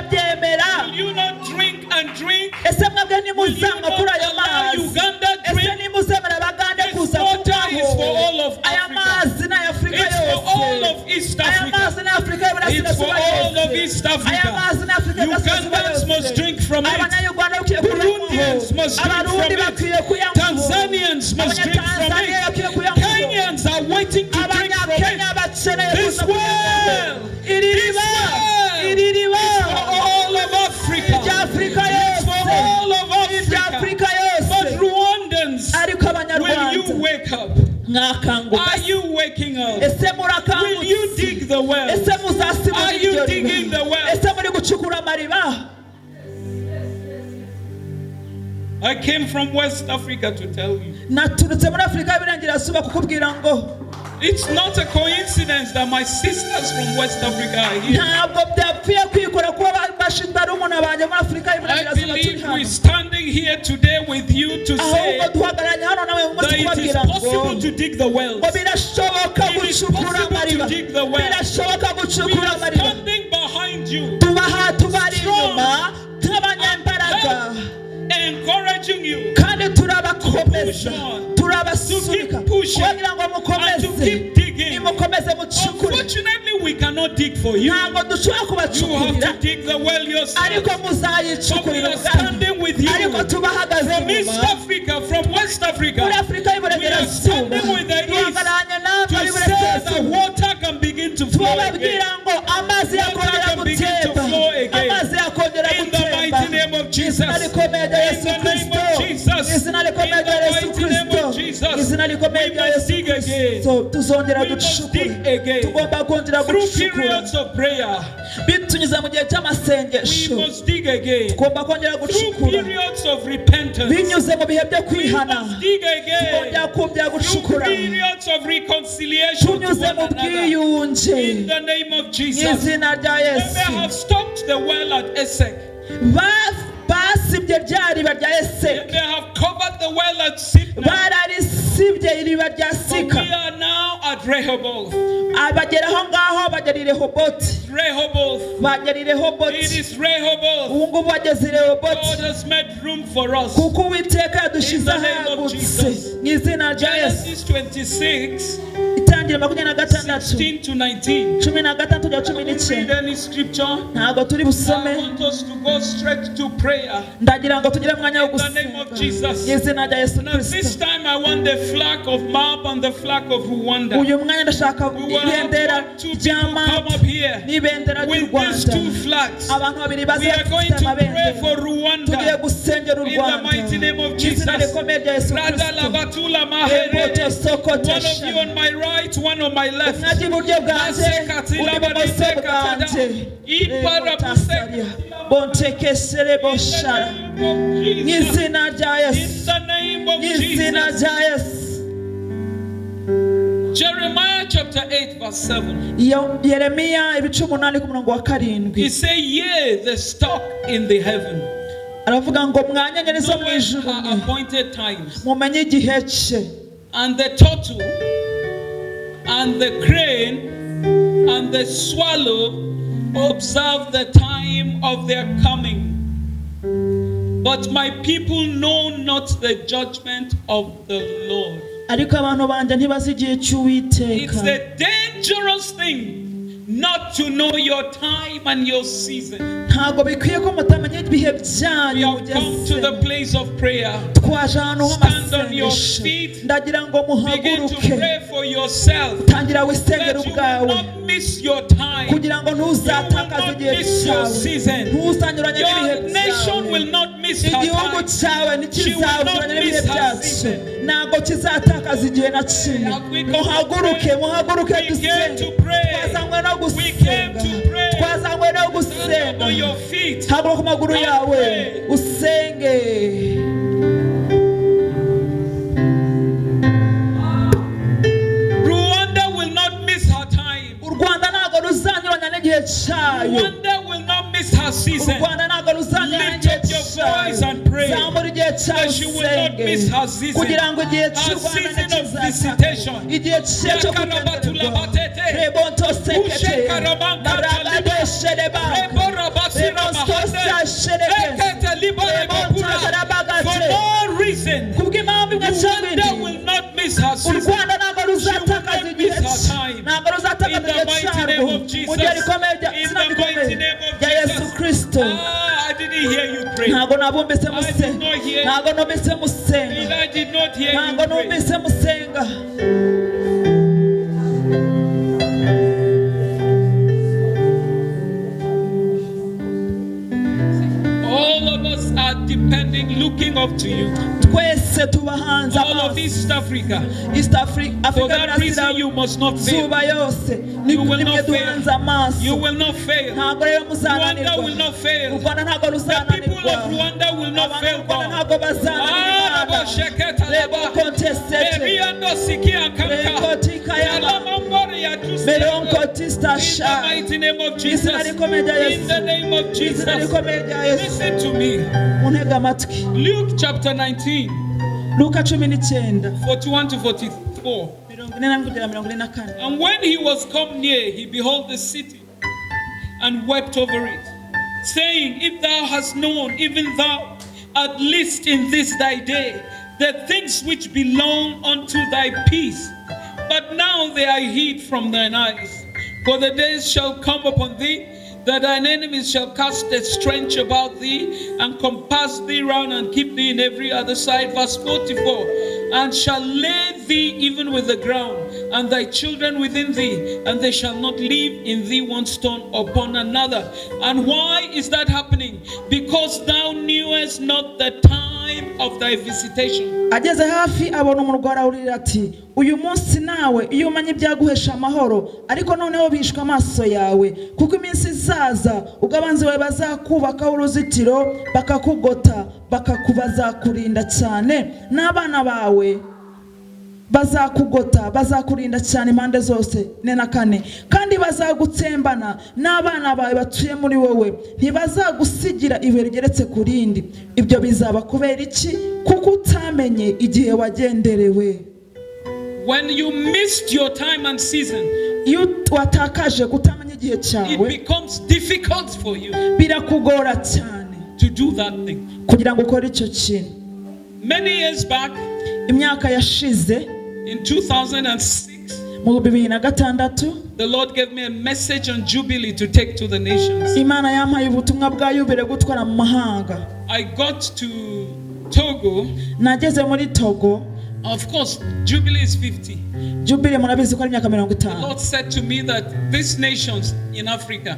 muzabyemera? Will you not drink and drink? Ese mwebwe ntimuzanywa kuri ayo mazi? Ese ntimuzemera abagande kuza Water is for kunywaho? All of Aya Africa. Mazi ni ay'Afurika It's for all yose. Of East Aya Africa. Mazi ni ay'Afurika It's for y'Iburasirazuba all of yose. East Aya Africa. Mazi ni ay'Afurika y'Iburasirazuba Ugandans must yose. Drink from it. Abanyayuganda bakwiye Burundians kuyanywaho. Must drink Abarundi from bakwiye it. kuyanywaho. Tanzanians must drink from Abanyatanzania bakwiye it. Kuyanywaho. Kenyans are waiting to drink from Abanyakenya it. bakeneye This kuza kuyanywaho. Well, Iri this riba well iri riba is for all of Africa. Irya Afurika It's for yose. All of Irya Africa. Afurika yose. But Rwandans, Ariko will you Abanyarwanda wake up? mwakanguka? Are you waking up? Ese Will you murakangutse? Dig the well? Ese muzasibura Are you iryo digging riba? The well? Ese muri gucukura amariba? I came from West Africa to tell you. Naturutse muri Afurika y'Iburengerazuba kukubwira ngo It's not a coincidence that my sisters from West Africa are here. Ntabwo byapfuye kwikora kuba barumuna banjye muri Afurika I y'Iburengerazuba turi believe hano. we're standing here today with you to say Ahubwo duhagarara Arambwira ngo possible to dig the wells. Ngo birashoboka It is gucukura possible amariba to dig the well. Birashoboka We gucukura are amariba standing behind you, tubaha tubari inyuma nk'abanyembaraga encouraging you kandi turabakomeza To push on. turabasunika To keep pushing. kugira ngo and to mukomeze keep digging. nimukomeze mucukure Unfortunately, we cannot dig for you. Ntabwo dushobora You have kubacukurira to dig the well yourself. Ariko But we muzayicukurira are ubwanyu standing with you ariko tubahagaze from East inyuma Africa, from West Africa. Muri Afurika We are y'Iburengerazuba standing with the East duhagararanye namwe to say that y'Iburengerazuba water can begin to flow again. Tubabwira ngo amazi Water yakongera can begin to gutemba flow again. Amazi yakongera In the gutemba mighty name of Jesus. Izina rikomeye rya In Yesu the name Kristo of Jesus. Izina In rikomeye rya the Yesu mighty name Kristo of Jesus. Izina rikomeye We rya must Yesu dig again. Kristo tuzongera We must ducukure dig again. tugomba kongera Through gucukura periods of prayer, bitunyuze mu gihe we cy'amasengesho must dig again. Tugomba kongera Through gucukura periods of repentance, binyuze mu bihe byo we kwihana must dig again. Tukongera kongera Through gucukura periods of reconciliation to tunyuze one mu another. bwiyunge In the name of mu Jesus. izina rya They may Yesu have stopped the well at Esek. Basibye rya riba rya They Eseki may have covered the well at Sitna. Bararisibye iriba rya But Sika we are now at Rehoboth. Bagera aho ngaho bagera i Rehoboti Rehoboth. Bagera i It Rehoboti is Rehoboth. Ubu ngubu bageze i Rehoboti God has made room for us. Kuko Uwiteka yadushyize In the name of ahagutse Jesus. Mu izina rya Yesu Genesis 26, Itangira 26 16 to 19. 16 kugera cumi We read n'icyenda any scripture. Ntabwo turi I busome want us to go straight to prayer. Ndagira ngo tugire umwanya wo In the name of gusenga Jesus. Mu izina rya Yesu Now, this Kristo time I want the flag of Moab and the flag of Rwanda. Uyu mwanya ndashaka We will have ibendera one, two rya people come Mapu up here n'ibendera ry'u with these Rwanda two flags. Abantu babiri baze We are going bafite to pray amabendera for Tugiye Rwanda gusengera u in the Rwanda mighty name of Mu izina Jesus. rikomeye rya Yesu Rada Kristo Labatula Mahere. Reboto One of Sokotesha you on my right, one on my left. Umwe ajya iburyo bwanjye undi ibumoso bwanjye Rebotasaria bontekesere boshara In Mu the name of Jesus. izina rya In Yesu the name of Mu izina Jesus. rya Yesu Jeremiah chapter 8, verse 7. Iyo Yeremiya ibice 8 ku murongo wa 7 He said, Yea, the stock in the heaven. Aravuga ngo mwa nyenyeri zo mu Knoweth ijuru her mwe appointed times. Mumenye igihe cye And the turtle, and the crane, and the swallow observe the time of their coming. But my people know not the judgment of the Lord. Ariko abantu banjye ntibazi igihe cy'Uwiteka It's a dangerous thing not to know your time and your season. Ntabwo bikwiye ko mutamenya ibihe We byanyu have come to mugeze the place of prayer. Twaje ahantu Stand on your h'amasengesho feet. Ndagira ngo Begin to muhaguruke pray for yourself tangira wisengere that you will ubwawe not miss your time. Kugira ngo You will ntuzatakaze not igihe miss your cyawe season. ntuzanyuranye n'ibihe Your nation byawe will not miss her Igihugu time. cyawe ntikizanyuranye n'ibihe miss her byacu season. Ntabwo kizatakaza igihe na kimwe Have we come to Muhaguruke pray? muhaguruke We came dusenge to pray. Twazanywe no We came gusenga to pray. Twazanywe no Stand up gusenga on your feet. Haguruka ku maguru And yawe pray. usenge Rwanda will not miss her time. U Rwanda ntabwo ruzanyuranya n'igihe cyayo Rwanda will not miss her U season. Rwanda ntabwo ruzanyuranya Lift n'igihe up your voice cyayo and pray Zamura igihe cyawe that she will not usenge miss her season. Kugira ngo igihe Her cy'u Rwanda season of ntikizataka visitation. Igihe cye cyo kugendererwa rebonto sekete maragadeshereba For no reason, Kubw'impamvu imwe cyangwa Rwanda indi will not miss her U season. Rwanda ntabwo ruzatakaza She igihe will not miss her cye time. ntabwo ruzatakaza In the igihe mighty cyarwo name of Jesus. Mu gihe rikomeye rya In izina the rikomeye mighty name of rya Yesu Jesus. Kristo Ah, I didn't hear you pray. Ntabwo nabumvise I did musenga not hear. ntabwo numvise musenga I did not hear ntabwo you pray. numvise musenga All of us are depending, looking up to you. Twese tubahanze All of amaso East Africa. East Africa For Afurika that reason, you must not fail. y'Iburasirazuba yose You will nimwe not fail. duhanze amaso You will not fail. Ntabwo rero Rwanda will muzananirwa not fail. U Rwanda ntabwo The people ruzananirwa of Rwanda will not Abantu fail b'u Rwanda God. ntabwo bazananirwa Ah, Imana. Rebo Rebo kontesete Meriando sikia kanka. Rekotikayaba Alamambori ya tusikia. Meronko In the tistasha mighty name of Jesus. Izina rikomeye rya In the Yesu name of Izina Jesus. rikomeye rya Yesu Listen to me. Muntege amatwi Luke chapter 19, Luka 19 41 to 44. 41 kugera 44. And when he was come near, he beheld the city and wept over it, saying, If thou hast known, even thou, at least in this thy day, the things which belong unto thy peace, but now they are hid from thine eyes. For the days shall come upon thee that thine enemies shall cast a trench about thee and compass thee round and keep thee in every other side. Verse 44. And shall lay thee even with the ground, and thy children within thee, and they shall not leave in thee one stone upon another. And why is that happening? Because thou knewest not the time of thy visitation. Ageze hafi abona umurwa arawurira ati uyu munsi nawe iyo umenya ibyaguhesha amahoro ariko noneho bishwe amaso yawe kuko iminsi izaza ubwo abanzi bawe bazakubakaho uruzitiro bakakugota bakakubazakurinda cyane n'abana bawe bazakugota bazakurinda cyane impande zose 44 kandi bazagutsembana n'abana bawe batuye muri wowe ntibazagusigira ibuye rigeretse ku rindi ibyo bizaba kubera iki kuko utamenye igihe wagenderewe. When you missed your time and season, iyo watakaje kutamenya igihe it cyawe becomes difficult for you birakugora cyane to do that thing. Kugira ngo ukore icyo kintu. Many years back, imyaka yashize in 2006, mu 2006 the Lord gave me a message on Jubilee to take to the nations. Imana yampaye ubutumwa bwa yubile gutwara mu mahanga. I got to Togo. Nageze muri Togo. Of course, Jubilee is 50. Jubile murabizi ko ari imyaka mirongo The itanu. Lord said to me that these nations in Africa,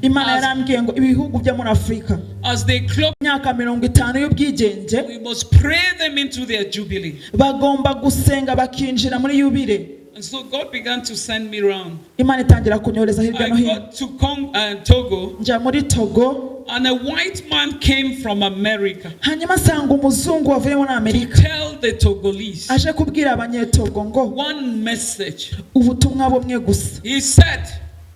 Imana yarambwiye ngo ibihugu byo muri Afurika as they clock, imyaka 50 y'ubwigenge we must pray them into their Jubilee. Bagomba gusenga bakinjira muri yubile. And so God began to send me round. Imana itangira kunyohereza hirya I no hino. got to Togo, njya muri Togo and a white man came from America hanyuma asanga umuzungu wavuye muri to Amerika tell the Togolese aje kubwira abanyetogo ngo one message. Ubutumwa bumwe gusa. He said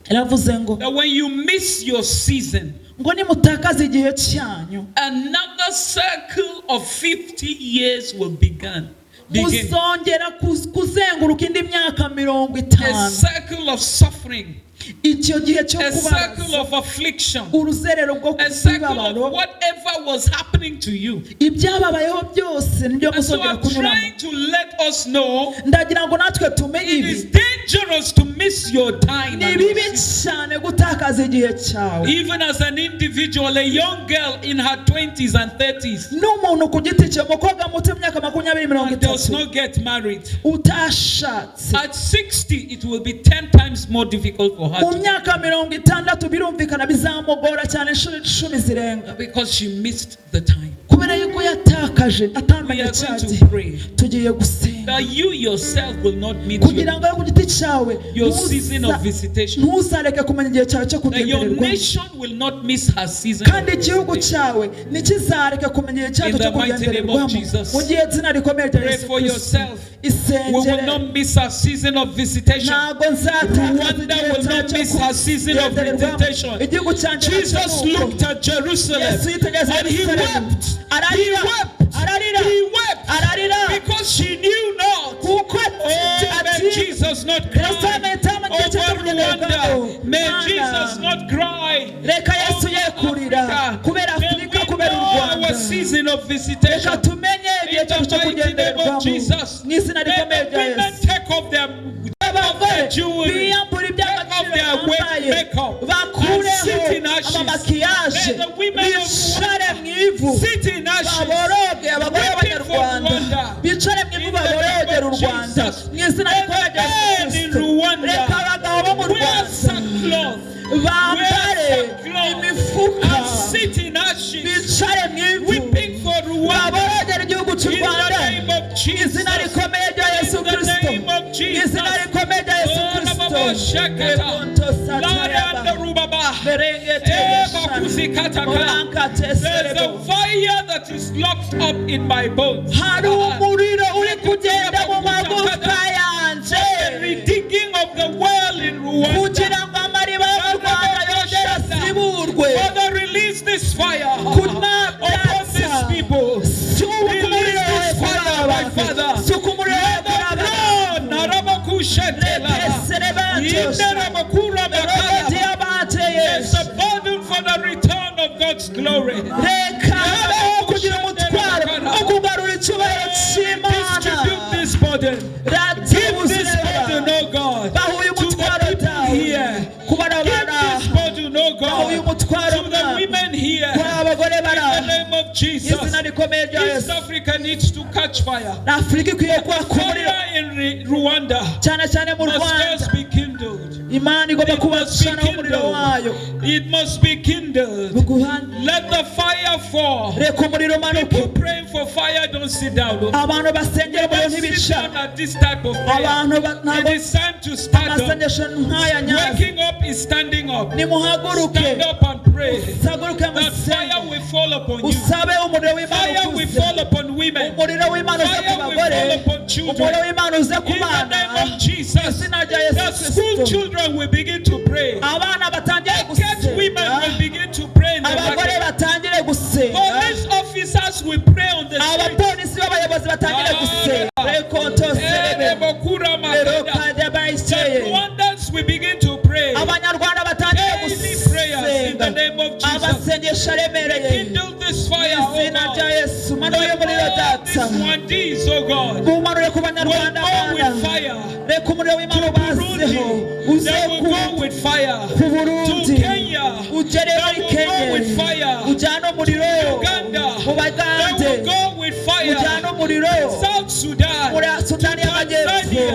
yaravuze ngo that when you miss your season, ngo nimutakaza igihe cyanyu another circle of 50 years will begin. Muzongera kuzenguruka indi myaka mirongo A itanu. circle of suffering, icyo gihe cyo a circle kubabaza of affliction, uruzerero rwo a circle of kubibabaro whatever was happening to you. Ibyababayeho byose nibyo And so muzongera I'm kunyuramo. trying to let us know ndagira ngo natwe tumenye it ibi is dangerous to miss your time ni and your bibi season. cyane gutakaza igihe cyawe. Even as an individual, a young girl in her 20s and 30s n'umuntu ku giti cye umukobwa muto w'imyaka 20 mirongo and does itatu not get married, utashatse at 60, it will be 10 times more difficult for her mu myaka 60 birumvikana bizamugora cyane inshuro 10 zirenga because she missed the time. Kubera yuko yatakaje We atamenye are cya going to gihe. pray Tugiye gusenga that you yourself will not meet kugira ngo ku giti cyawe your season of visitation, ntuzareke kumenya igihe cyawe cyo that your kugendererwa nation will not miss her season kandi of igihugu visitation. cyawe ntikizareke kumenya igihe In cyacyo the cyo mighty name of kugendererwamo Jesus. mu gihe izina rikomeye rya Pray Yesu for Kristo yourself. We will isengere not miss our season of visitation. Ntabwo nzatakaza Rwanda igihe will cyawe not cyo miss her season of kugendererwamo visitation. igihugu cyanjye Jesus nacyo ni uko. looked at Jerusalem Yesu yitegereza and he Yerusalemu. wept. He Ararira wept. ararira He wept ararira because she knew not. kuko Oh, may ati Jesus not cry Yesu amenye igihe cyo over kugendererwamo. Rwanda. May Mana. Jesus not cry Reka Yesu over ye kurira Africa. kubera May Afurika we kubera u know Rwanda our season of reka visitation. tumenye igihe In cyacu the cyo mighty name kugendererwamo of Jesus. mu izina May rikomeye the rya women Yesu take off their abagore jewelry, biyambura take off iby'agaciro their bambaye makeup and bakureho sit in ashes. amamakiyaje May the women of bicare mu ivu sit in ashes, baboroge abagore weeping for b'abanyarwanda Rwanda. bicare mu ivu In the name baborogere of u Rwanda Jesus. mu izina May rikomeye the rya Yesu men in Kristo Rwanda reka abagabo bo mu wear Rwanda sackcloth, bambare wear sackcloth imifuka and sit in ashes, bicare mu ivu weeping for Rwanda. baborogere igihugu cy'u In the Rwanda name of Jesus. izina rikomeye rya Yesu In the Kristo name of Jesus. izina rikomeye rya Yesu Oh, Kristo Rababa Shakata. Rekonto Larianda Satayaba. Rubaba. Merengete Eba Oranka There's a Teserebo. fire that is locked up in my bones. Hari umuriro uri kugenda mu magufwa yanjye The redigging of the well in Rwanda. Kugira ngo amariba yo mu Rwanda yongere asiburwe. Father, release this fire Kuma upon these people. Si ubu Release umuriro wawe this kuri fire aba for the return of God's glory. Reka habeho kugira umutwaro wo kugarura icyubahiro cy'Imana. Distribute this burden. Give this burden, oh God, Baha uyu to the mutwaro people dawe here. ku bana Give bari this aha. burden, oh Baha uyu God, mutwaro to the Mwami. women here. Kuri abagore bari In the aha. name of Jesus. Izina rikomeye rya East Yesu. Africa needs to catch fire. Na Afurika ikwiye kwaka umuriro Fire in Rwanda cyane cyane mu must Rwanda. first be kindled. Imana igomba It must be kubacanaho umuriro wayo. kindled. It must be kindled. Buguhana. Let the fire fall. Reka umuriro umanuke. People praying for fire don't sit down. Abantu basengera umuriro Don't sit ntibicara. down at this type of prayer. Abantu It ntabwo is time to stand up. amasengesho nk'aya nyazo. Waking up is standing up. Nimuhaguruke. Stand up and pray. Usaguruke That fire musenge. will fall upon you. Usabe umuriro w'Imana Fire will ukuze. fall upon women. Umuriro w'Imana uze ku Fire will bagore. fall upon children. Umuriro w'Imana uze ku In the bana. name of Jesus, Izina rya Yesu the school Kristo. children will begin to pray. Abana batangire Market women gusenga. will begin to pray in the Abagore market. batangire gusenga. Police officers will pray on the street. Abapolisi b'abayobozi batangire gusenga. Rekonto serebe. Erebokura Rero makeda. kajya The bayiseye. Rwandans will begin to pray. Abanyarwanda batangire Daily prayers in the gusenga. name of Jesus. Amasengesho aremereye. Kindle this fire, oh Izina rya God. Yesu. Manure umuriro All these data. Rwandese, oh God, Umanure ku will banyarwanda go Mana. with fire. Reka umuriro w'Imana To Burundi, ubazeho. Uze they will ku go with fire. ku To Burundi. Kenya, Ugere they muri will go Kenya. with fire. Ujyane umuriro. Uganda, Mu they Bagande. will go with fire. Ujyane umuriro. South Sudan, Muri Sudani y'Amajyepfo. Tanzania,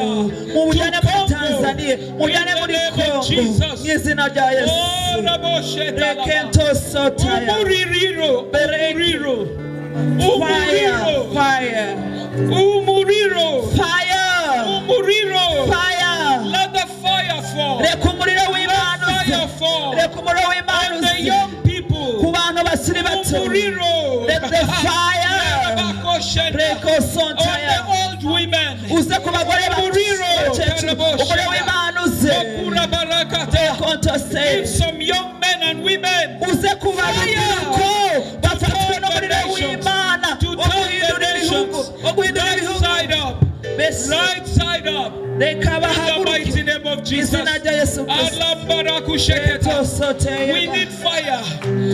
Mujyane to muri Congo. Tanzania. Mujyane In the muri name of Congo. Jesus. Mu izina rya Oh, Yesu. Rabo Shetalaba. Rekento sotaya. Umuririro, umuriro, Fire. umuriro, Fire. umuriro, Fire. umuriro. Fire. Let the fire fall. Reka umuriro w'Imana Let fire uze. fall. Reka umuriro w'Imana On the uze. young Ku people. bantu bakiri bato. Umuriro. Let the fire. Rabakoshenda. Reko On sontaya. the old women. Uze ku bagore Umuriro. bakecuru. Umuriro w'Imana uze. Okura barakata. Rekonto se. Give some young men and women Uze ku barubyiruko bafatwe n'umuriro w'Imana to wo turn the guhindura ibihugu nations wo guhindura right ibihugu side up, Mbese right side up. reka In the mighty bahaguruke name of Jesus. izina rya Yesu Kristo. Alambarakusheketa. Reto soteye. We need fire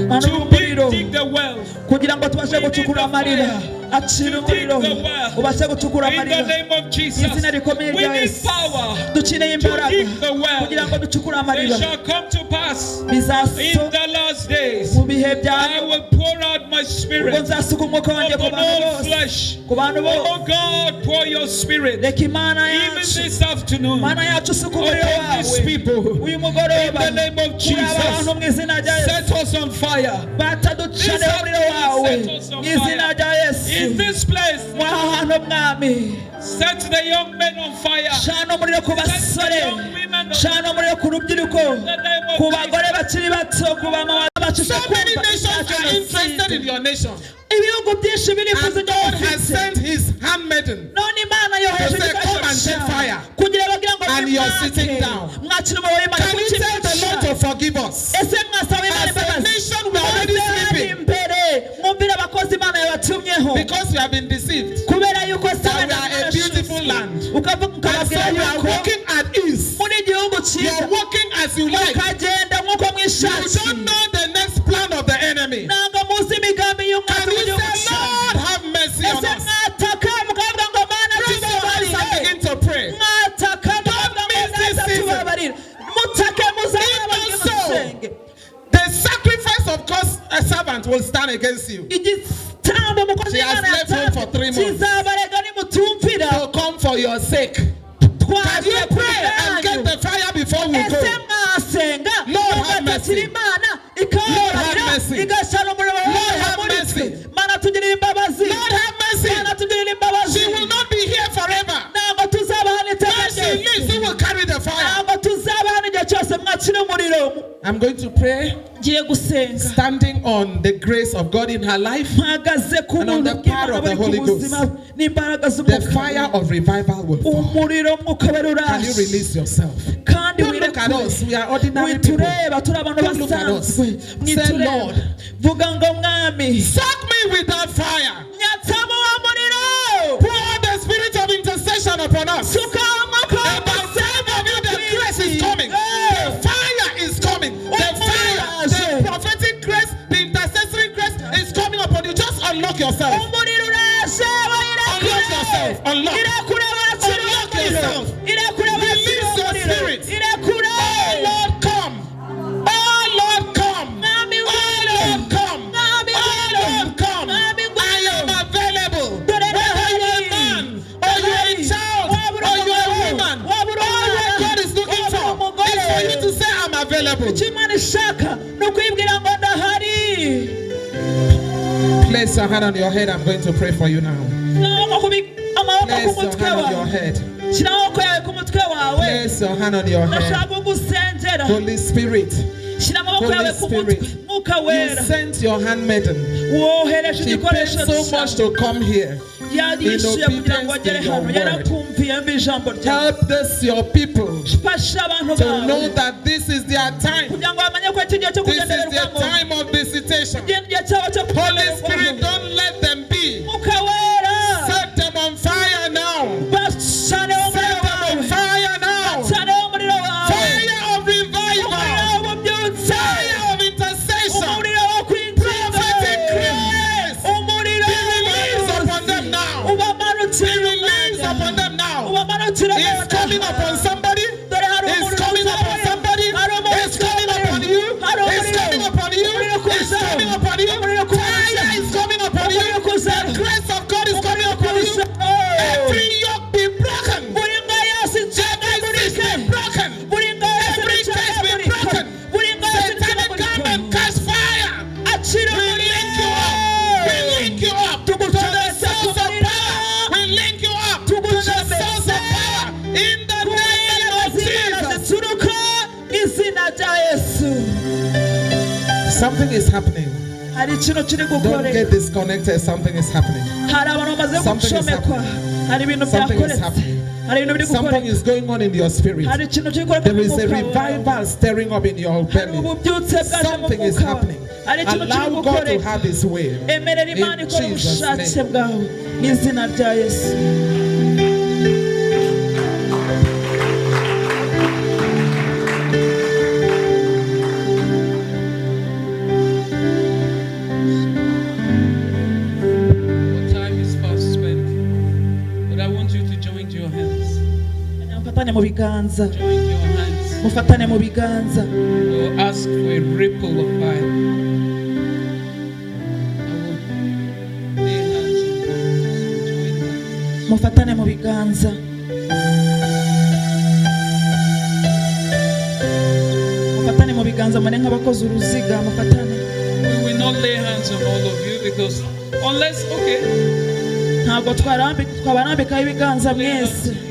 Manura to umuriro dig the well. kugira ngo tubashe We need gucukura the amarira fire acira to dig umuriro the well. ubashe gucukura In the amarira name of Jesus. Izina rikomeye We rya need Yesu. power Dukeneye to imbaraga dig the well. kugira ngo ducukure It amarira shall come to pass in bizaso the last days. mu bihe bya I will pour out my ubwo spirit nzasuka umwuka wanjye ku upon bantu all bose flesh. ku bantu bose Oh God, pour your spirit reka Imana even yacu this afternoon Mana yacu usuka umuriro upon these wawe people. uyu mugoroba In the name of kuri aba Jesus. bantu mu izina rya Yesu Set us on fire. bataducaneho umuriro wawe Set us on mu izina fire. rya Yesu In this place, muri aha hantu mwami set the young men on fire. cana umuriro ku Set the basore young women on cana umuriro ku rubyiruko the name of ku bagore bakiri bato ku bamama So bacusha many nations are interested in your nation. Ibihugu byinshi birifuza And ibyo God has mufite sent his handmaiden. None Imana yohereje To say, igikoresho "Come and take cyayo fire." Kugira bagira ngo And you're nimwake. sitting down. Mwakire umuriro w'Imana Can you kuki tell the Lord mwicara? to forgive us? Ese mwasaba Imana As a imbabazi nation, we are already Muze hano sleeping imbere mwumvire abakozi Imana yabatumyeho because you have been deceived. Kubera yuko That we are a beautiful land. ukavuga And ukababwira so you are yuko walking at ease. muri igihugu You cyiza are walking as you like. Mukagenda nk'uko You mwishakiye don't know the next plan of the enemy. Ntabwo muzi imigambi y'umwanzi Can you w'igihugu say, cyanyu. "Lord, have mercy on Ese us"? mwataka mukavuga ngo Mana Raise your hands and tubabarire begin to pray. Mwataka mukavuga ngo miss this Data season. tubabarire mutake muzababwire Even so, musenge the sacrifice of God's servant will stand against you. Igitambo umukozi She has w'Imana left home for 3 months. kizabarega nimutumvira To come for your sake. Can Twaje you pray and get kubwanyu the fire before we Ese go? mwasenga Lord, have mugatakira mercy. Imana Lord, have ikababarira mercy. igashana umuriro Lord, wayo have muri twe mercy. Mana tugirire imbabazi Lord, have mercy. Mana tugirire imbabazi She will not be here forever. Ntabwo tuzaba hano iteka When she ryose leaves, he will carry the fire. Ntabwo tuzaba hano igihe cyose mwakira umuriro I'm going to pray Ngiye gusenga standing on the grace of God in her life. Mpagaze ku And on buntu the power bw'Imana of the buri ku Holy Ghost. buzima n'imbaraga The z'umwuka fire of revival will fall. Umuriro mwuka wera Can you uraje release yourself? Kandi Don't look at wirekure us. We are ordinary people. Witureba turi abantu Don't look at us. basanzwe Say, mwitureba "Lord, vuga ngo mwami Suck me with that fire. Nyatsamo wa muriro Pour the spirit of intercession upon us. Suka umwuka About time of you, the grace is coming. The fire is coming. The fire, the prophetic yourself. Umuriro uraje. Unlock yourself. Unlock. Irekure wakira Unlock umuriro. yourself. Irekure wakira Release your umuriro. spirit. Irekure. Oh Lord, come. Oh Lord, come. Mwami Oh ngwino. Lord, come. Mwami Oh ngwino. Lord, come. Mwami I ngwino. am available. Dore Whether you are a ndahari. man or you are a Ndahari. child Waba uri or you are a umugabo, woman, waba uri all umwana, what God is looking waba uri for umugore. is for you to say, I'm available. Icyo Imana ishaka ni ukwibwira ngo ndahari. Place your hand on your head. I'm going to pray for you now. Shyira amaboko ku Place your mutwe hand on your wawe. head. Shyira amaboko yawe ku mutwe wawe. Place your hand on your head. Ndashaka kugusengera. Holy Spirit, Shyira amaboko Holy yawe ku mutwe. Spirit, Mwuka you wera, sent your handmaiden. wohereje She paid igikoresho so much cyawe. to come here. Yarishyuye kugira ngo obedience agere to your hano. word. Yarakumviye mbi ijambo ryawe. Help this your people Fasha abantu to know bawe that this is their time. kugira ngo bamenye ko iki gihe cyo This is their kugendererwamo, time of visitation. igihe cyabo cyo Holy Spirit, kugendererwamo. don't let them be. Mwuka wera, Set them on fire now. bacaneho Set umuriro them on wawe. fire now. Bacaneho umuriro wawe. Fire of Umuriro revival. w'ububyutse. Fire of intercession. Umuriro wo kwinginga. Prophetic grace. Umuriro Be released upon them now. ubamanukire. Be released upon them now. Ubamanukire. It's coming upon somebody. Dore hari It's umuriro coming upon uzamuye. somebody. Hari umuriro It's coming uzamuye. upon you. Hari It's umuriro. coming upon you. Umuriro It's kuzaho. coming upon you. Umuriro kuzaho. Fire is coming upon you. Umuriro kuzaho. The grace of God is coming upon you. Kuzaho. Every yoke be broken. Buri ngo yose Every cyst icagagurike. be broken. Buri ngo yose Every curse be icagagurike. broken. Buri ngo yose Satanic icagagurike. garment catch fire. Akira We link you up. We link you up to the source of power. We link you up to the source of power. In the name of Jesus. Zituruka izina rya Yesu. Something is happening. Hari ikintu kiri Don't gukoreka. get disconnected. Something is happening. Hari abantu bamaze Something is gucomekwa. happening. Hari ibintu Something is byakoretse. happening. Hari ibintu biri Something gukoreka. is going on in your spirit. Hari ikintu kiri gukoreka There mu is a mwuka wawe. revival stirring up in your Hari belly. ububyutse bwaje mu Something is mwuka wawe. happening. Hari ikintu kiri Allow God to gukoreka. have His way. Emerera Imana In ikora Jesus' ubushake name. bwawe mu izina rya Yesu. Our time is fast spent, but I want you to join your hands. Mufatane mu biganza. Join your hands. Mufatane mu biganza. We'll ask for a ripple of fire. I will lay hands on you. Join hands. Mufatane mu biganza. Mufatane mu biganza mane nk'abakoze uruziga mufatane. We will not lay hands on all of you because unless, okay, Ntabwo twabarambikaho ibiganza lay hands mwese. on you.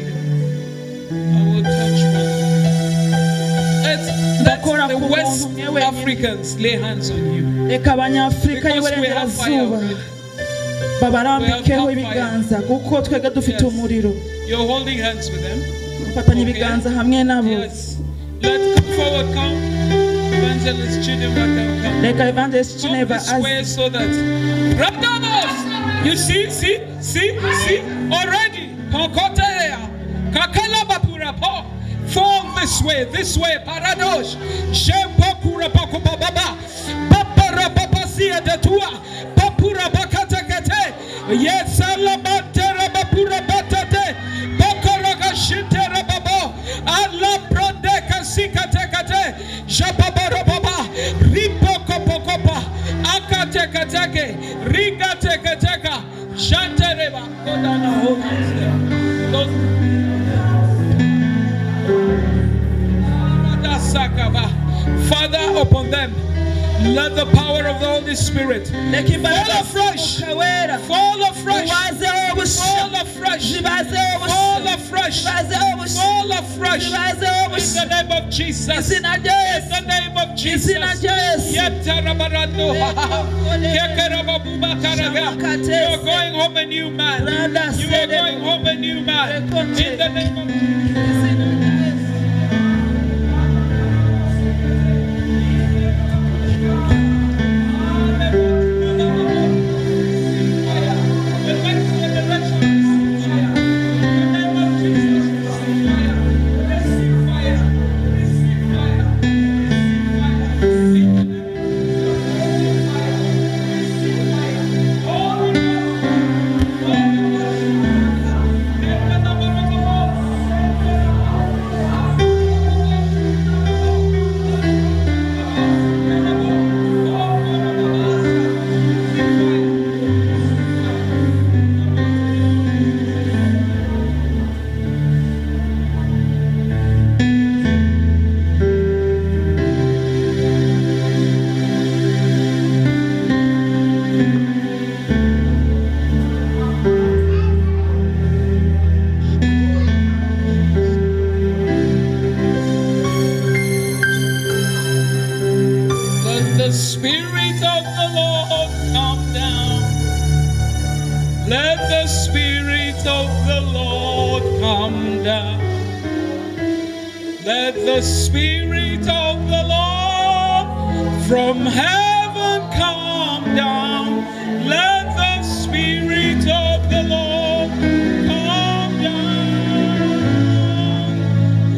I will touch one. Let's let Ndakora the ku muntu West umwe wenyine. Africans lay hands on you. Reka abanyafurika Because we have fire y'uburengerazuba already. babarambikeho We have fire. ibiganza kuko twebwe dufite Yes. umuriro. You're holding hands with them. Mufatanye Okay. ibiganza hamwe nabo. Yes. Let come forward, come. Evangelist Chidinma, come, come. Reka Evangelist Come Chineba this way aze. so that Radanos! You see, see, see, see, already. Pokotea, Kakala Bapura Po. Fall this way, Paradosh. Shempokura Pokopababa. Papara Papasia Datua. Papura Bakatakate. Yes, Alamantera Bapura Batate. Bokoroga Shintera Babo. Allah Bronde Kasikatekate. Shababarababa. Ripokopokopa. Akatekateke. Rigatekateka. Shantereba. Go down and hold hands there. Those Father, upon them, let the power of the Holy Spirit Reka fall imbaraga afresh, z'umwuka wera fall afresh, ubazeho bushya. fall afresh, Zibazeho bushya. fall afresh, Zibazeho bushya. fall afresh. Zibazeho In bushya. the name of Jesus. Izina rya In Yesu. the name of Jesus. Izina rya Yesu. Yetarabarando. Kekerababubakaraga. You are going home a new man. You are going home a new man. In the name of Izina rya Yesu. The next generation receive fire. In the name of Jesus, receive fire. Receive fire. Receive fire. Receive fire. In the name of Jesus, receive fire. Receive fire. Holy of the Lord come down. Let the Spirit of the Lord come down. Let the Spirit of the Lord from heaven come down. Let the Spirit of the Lord come down.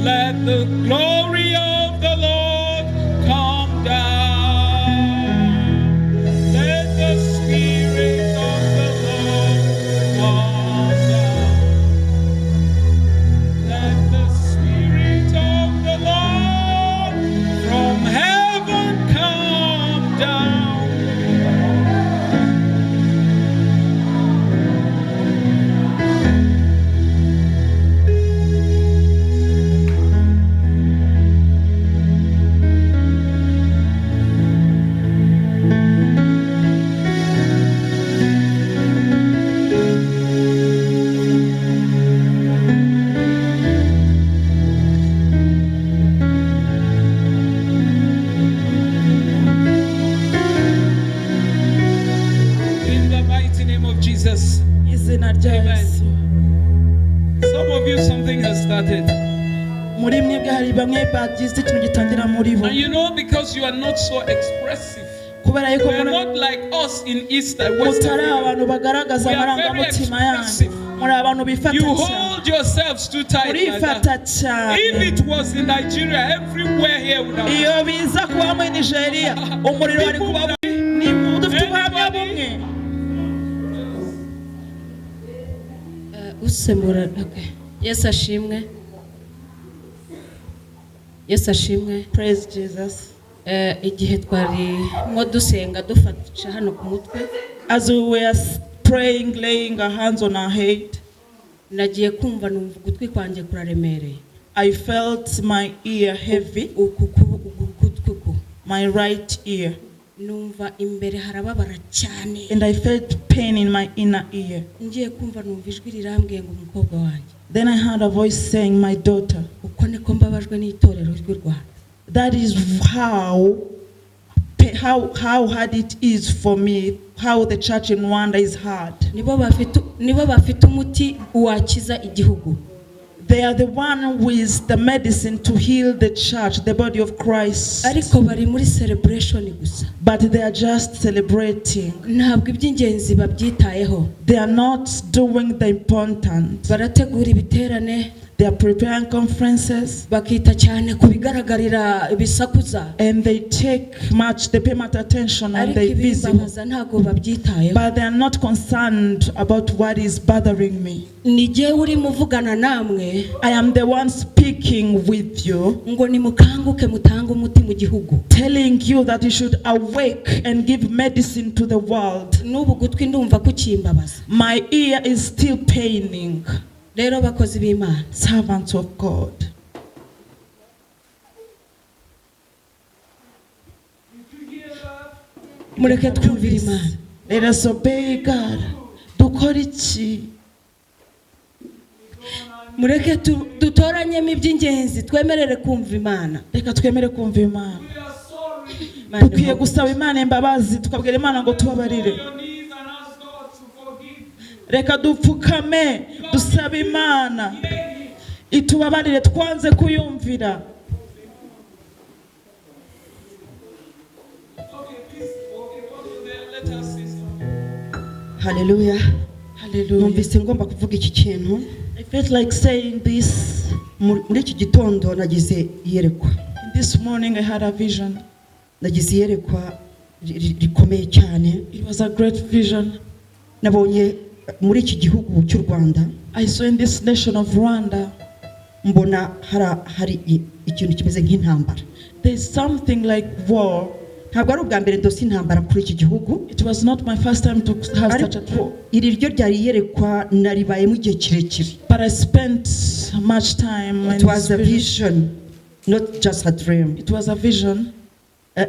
Let the glory of the Lord come down. Let the Spirit of the Lord come down. Let the Spirit of the Lord from heaven come down. In the mighty name of Jesus. Izina rya Amen. Yesu. Some of you, something has started. Muri mwebwe hari bamwe bagize ikintu gitangira muri bo. And you know, because you are not so expressive, Kubera yuko you are muri- not like us in East and West mutari Africa. abantu bagaragaza We are very amarangamutima yanyu. expressive. Muri abantu bifata You cyane. hold yourselves too tight like Murifata that. cyane. If it was in Nigeria, everywhere here would have. Iyo biza kuba muri Nigeria, umuriro wari People kuba would have- ni dufite ubuhamya bumwe. Usemura, okay. Yesu ashimwe, Yesu ashimwe. Praise Jesus. Igihe twarimo dusenga dufatisha hano ku mutwe, As we were praying, laying our hands on our head, nagiye kumva numva ugutwi kwanjye kuraremereye. I felt my ear heavy, Uku uku gutwi uku. My right ear, Numva imbere harababara cyane. And I felt pain in my inner ear. Ngiye kumva numva ijwi rirambwiye ngo umukobwa wanjye. Then I heard a voice saying, "My daughter," Uko niko mbabajwe n'itorero ry'u Rwanda. That is how hard it is for me, how the church in Rwanda is hard. Nibo bafite umuti wakiza igihugu. They are the one with the medicine to heal the church, the body of Christ. Ariko bari muri celebration gusa. But they are just celebrating. Ntabwo iby'ingenzi babyitayeho. They are not doing the important. Barategura ibiterane, They are preparing conferences, bakita cyane ku bigaragarira ibisakuza, and they pay much attention on ariko the visible. ibimbabaza ntabwo babyitayeho. But they are not concerned about what is bothering me. Ni jyewe urimo uvugana namwe I am the one speaking with you, ngo nimukanguke mutange umuti mu gihugu. Telling you that you should awake and give medicine to the world. N'ubu gutwi ndumva kukimbabaza. My ear is still paining. Rero bakozi b'Imana, Servants of God, mureke twumvire Imana. Let us obey God. Dukore iki? Mureke dutoranyemo iby'ingenzi, twemerere kumva Imana. Reka twemere kumva Imana. Imana Dukwiye imuhe. gusaba Imana imbabazi, tukabwira Imana ngo tubabarire. Your knees and ask God to forgive. Reka dupfukame dusabe Imana itubabarire, twanze kuyumvira. Okay, please. Okay, go to there. Let us see something. Haleluya. Hallelujah. Numvise ngomba kuvuga iki kintu. I felt like saying this. Muri iki gitondo nagize iyerekwa. This morning I had a vision. Nagize iyerekwa rikomeye cyane. It was a great vision. Nabonye muri iki gihugu cy'u Rwanda, I saw in this nation of Rwanda, mbona hari ikintu kimeze nk'intambara. There's something like war. Ntabwo ari ubwa mbere ndose intambara kuri iki gihugu, It was not my first time to have such a ariko dream. iri ryo ryari iyerekwa naribayemo igihe kirekire. But I spent much time in It was this a vision. vision, not just a dream. It was a vision.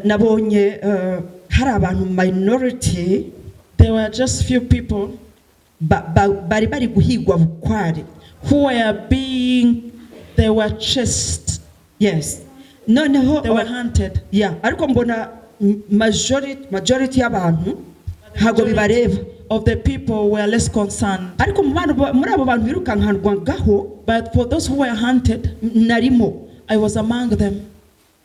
Nabonye hari abantu minority There were just few people bari bari guhigwa bukware. Who were being, they were chased, Yes, noneho they were hunted. Yeah, ariko mbona majority y'abantu ntabwo bibareba. Of the people were less concerned. Ariko mu bantu muri abo bantu birukankanwagaho, But for those who were hunted, narimo. I was among them.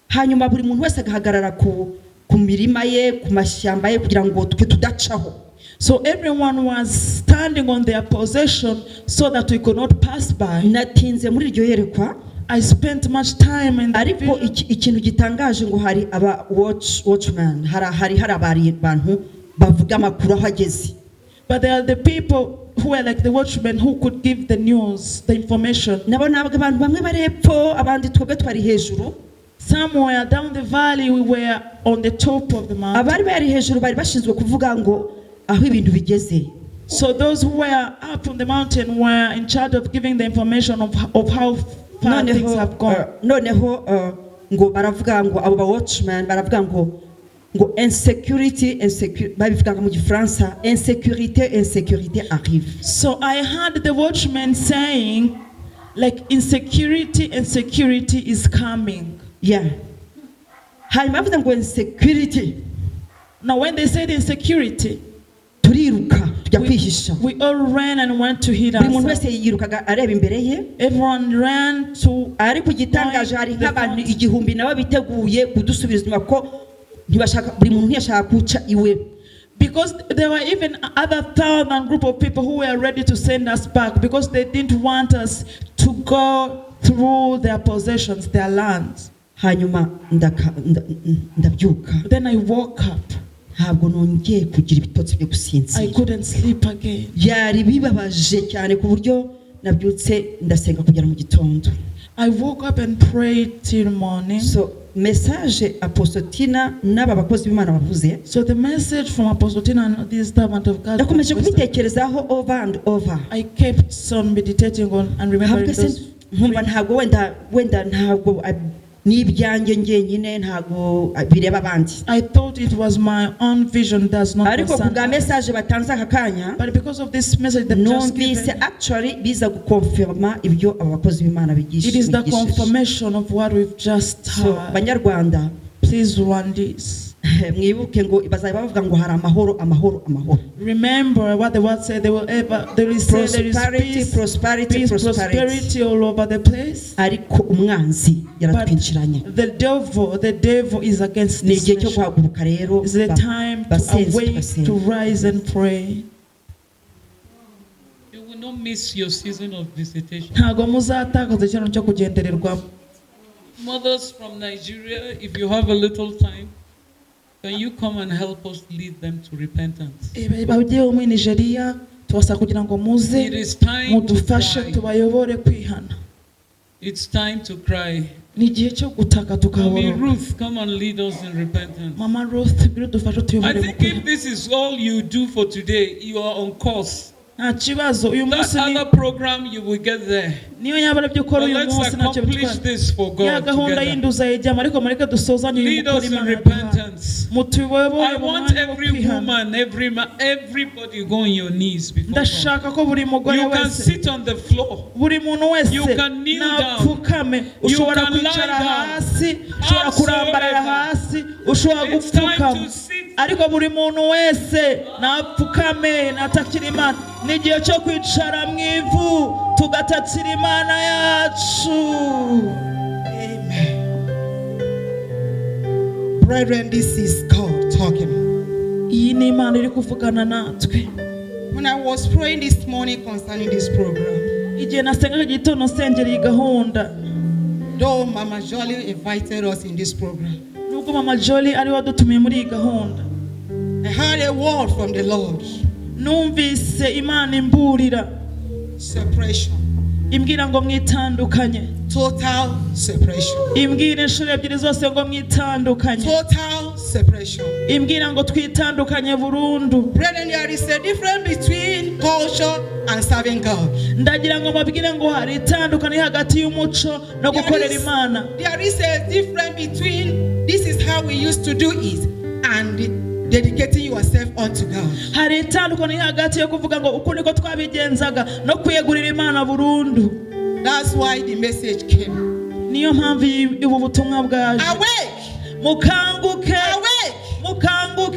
Hanyuma buri muntu wese agahagarara ku mirima ye, ku mashyamba ye, kugira ngo twe tudacaho. So everyone was standing on their possession so that we could not pass by. Natinze muri iryo yerekwa. I spent much time in the Ariko vision. Ikintu gitangaje ngo hari aba watchman, hari abari abantu bavuga amakuru aho ageze. But there are the people who were like the watchmen who could give the news, the information. Nabo ntabwo abantu bamwe bari hepfo, abandi twebwe twari hejuru. Somewhere down the valley, we were on the top of the mountain. Abari bari hejuru bari bashinzwe kuvuga ngo aho ibintu bigeze. So those who were up on the mountain were in charge of giving the information of how far things Noneho have gone. Noneho ngo baravuga ngo abo ba watchman baravuga ngo insecurity, insecurity, babivuga mu Gifaransa, insécurité, insécurité arrive. So I heard the watchman saying, like, insecurity, insecurity is coming. Yeah, hanyuma bavuze ngo insecurity, Now, when they said insecurity, turiruka tujya kwihisha. We all ran and went to hid Buri muntu ourselves. wese yirukaga areba imbere ye. Everyone ran to Ariko igitangaje, hari nk'abantu 1000 nabo biteguye kudusubiza inyuma ko ntibashaka, buri muntu ntiyashaka guca iwe. Because there were even other thousand group of people who were ready to send us back because they didn't want us to go through their possessions, their lands. Hanyuma ndabyuka. Then I woke up. Ntabwo nongeye kugira ibitotsi byo gusinzira. I couldn't sleep again. Byari bibabaje cyane ku buryo nabyutse ndasenga kugera mu gitondo. I woke up and prayed till morning. So message Apostle Tina n'aba bakozi b'Imana bavuze, So the message from Apostle Tina and this servant of God, nakomeje kubitekerezaho over and over. I kept on meditating on and remembering Ntabwo se those. nkumva ntabwo wenda ntabwo n'ibyanjye njyenyine, ntabwo bireba abandi. I thought it was my own vision does not Ariko ku concern bwa others. Message batanze aka kanya, But because of this message that just numvise given, actually biza gukonfirma ibyo aba bakozi b'Imana bigisha. It is the Bigishije. Confirmation of what we've just So heard. Banyarwanda, Please, Rwandese, mwibuke ngo bazajya bavuga ngo hari amahoro, amahoro, amahoro. Remember what the word said. They will say there is Prosperity, peace, prosperity, peace, prosperity. Prosperity all over the place. Ariko umwanzi yaratwinjiranye. The devil is against Ni this igihe cyo nation. guhaguruka rero, It's the time to basenzi, awake, tugasenga. to rise and pray. You will not miss your season of visitation. Ntabwo muzatakaza ikintu cyo kugendererwamo. Mothers from Nigeria, if you have a little time, can you come and help us lead them to repentance? Ababyeyi bo muri Nigeria, tubasaba kugira ngo muze It is time to mudufashe cry. Tubayobore kwihana. It's time to cry. Ni igihe cyo gutaka Mommy tukaboroga. Ruth, come and lead us in repentance. Mama Ruth, ngwino udufashe I utuyobore mu think kwihana. if this is all you do for today, you are on course. Nta kibazo uyu That munsi ni other program, you will get there. Niyo yaba aribyo ukora But uyu let's munsi ntacyo accomplish bitwaye. this for Ya God gahunda together. yindi uzayijyamo, ariko mureke dusozanye uyu Lead mukoro us in Imana yaduhaye. repentance. Mutuyobore I mu want mwanya wo every kwihana. woman, every man, everybody go on your knees before God. Ndashaka ko buri mugore You can wese, sit on the floor. buri muntu wese You can kneel down. napfukame. You Ushobora can lie kwicara down. hasi, ushobora kurambarara hasi, ushobora It's time gupfukama, to sit. Ariko buri muntu wese napfukame natakira Imana. Ni igihe cyo kwicara mu ivu tugatakira Imana yacu. Amen. Brethren, this is God talking. Iyi ni Imana iri kuvugana natwe. When I was praying this morning concerning this program, Igihe nasengaga igitondo nsengera iyi gahunda, though Mama Jolly invited us in this program, nubwo Mama Jolly ari we wadutumiye muri iyi gahunda, I heard a word from the Lord. Numvise Imana imburira. Separation. Imbwira ngo mwitandukanye. Total separation. Imbwira inshuro ebyiri zose ngo mwitandukanye. Total separation. Imbwira ngo twitandukanye burundu. Brethren, there is a difference between culture and serving God. Ndagira ngo mbabwire ngo hari itandukaniro hagati y'umuco no gukorera Imana. There is a difference between this is how we used to do it and dedicating yourself unto God. Hari itandukaniro hagati yo kuvuga ngo uku niko twabigenzaga no kwiyegurira Imana burundu. That's why the message came. Niyo mpamvu iyi- ubu butumwa bwaje. Awake! Mukanguke. Awake!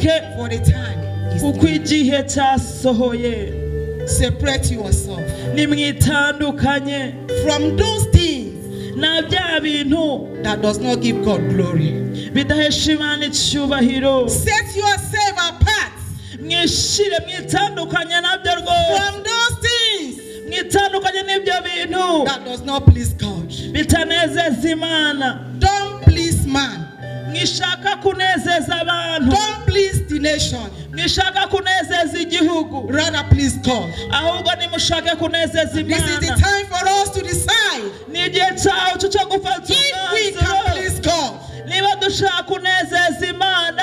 Muhaguruke, For the time is kuko igihe cyasohoye. Separate yourself Nimwitandukanye from those things na bya bintu that does not give God glory. Bidahesha Imana icyubahiro. Set yourself apart Mwishire, mwitandukanye nabyo rwose from those things mwitandukanye n'ibyo bintu that does not please God. Bitanezeza Imana. Don't please man. Mwishaka kunezeza abantu. Don't please the nation. Mwishaka kunezeza igihugu. Rather please God. Ahubwo nimushake kunezeza This is the Imana. Time for us to decide Ni igihe cyacu cyo gufata if we can umwanzuro please God. Niba dushaka kunezeza Imana.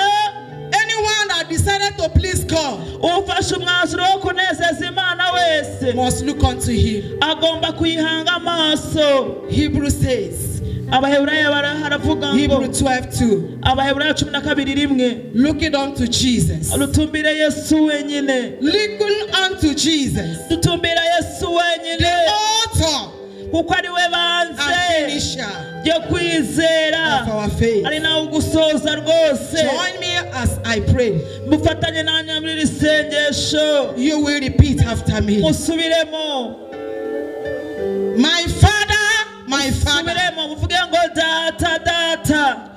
Anyone that decided to please God Ufashe umwanzuro wo kunezeza Imana wese must look unto Him. Agomba kuyihanga amaso. Hebrew says, Abaheburayo haravuga ngo Hebrew 12:2, Abaheburayo 12:1, looking unto Jesus. Dutumbire Yesu wenyine. Looking unto Jesus, Dutumbira Yesu wenyine, the author kuko ari we banze and finisher ryo kwizera of our faith. ari nawe ugusoza rwose. Join me as I pray. Mufatanye nanjye muri iri sengesho. You will repeat after me. Musubiremo. My Father, my Father, Musubiremo muvuge ngo Data, Data,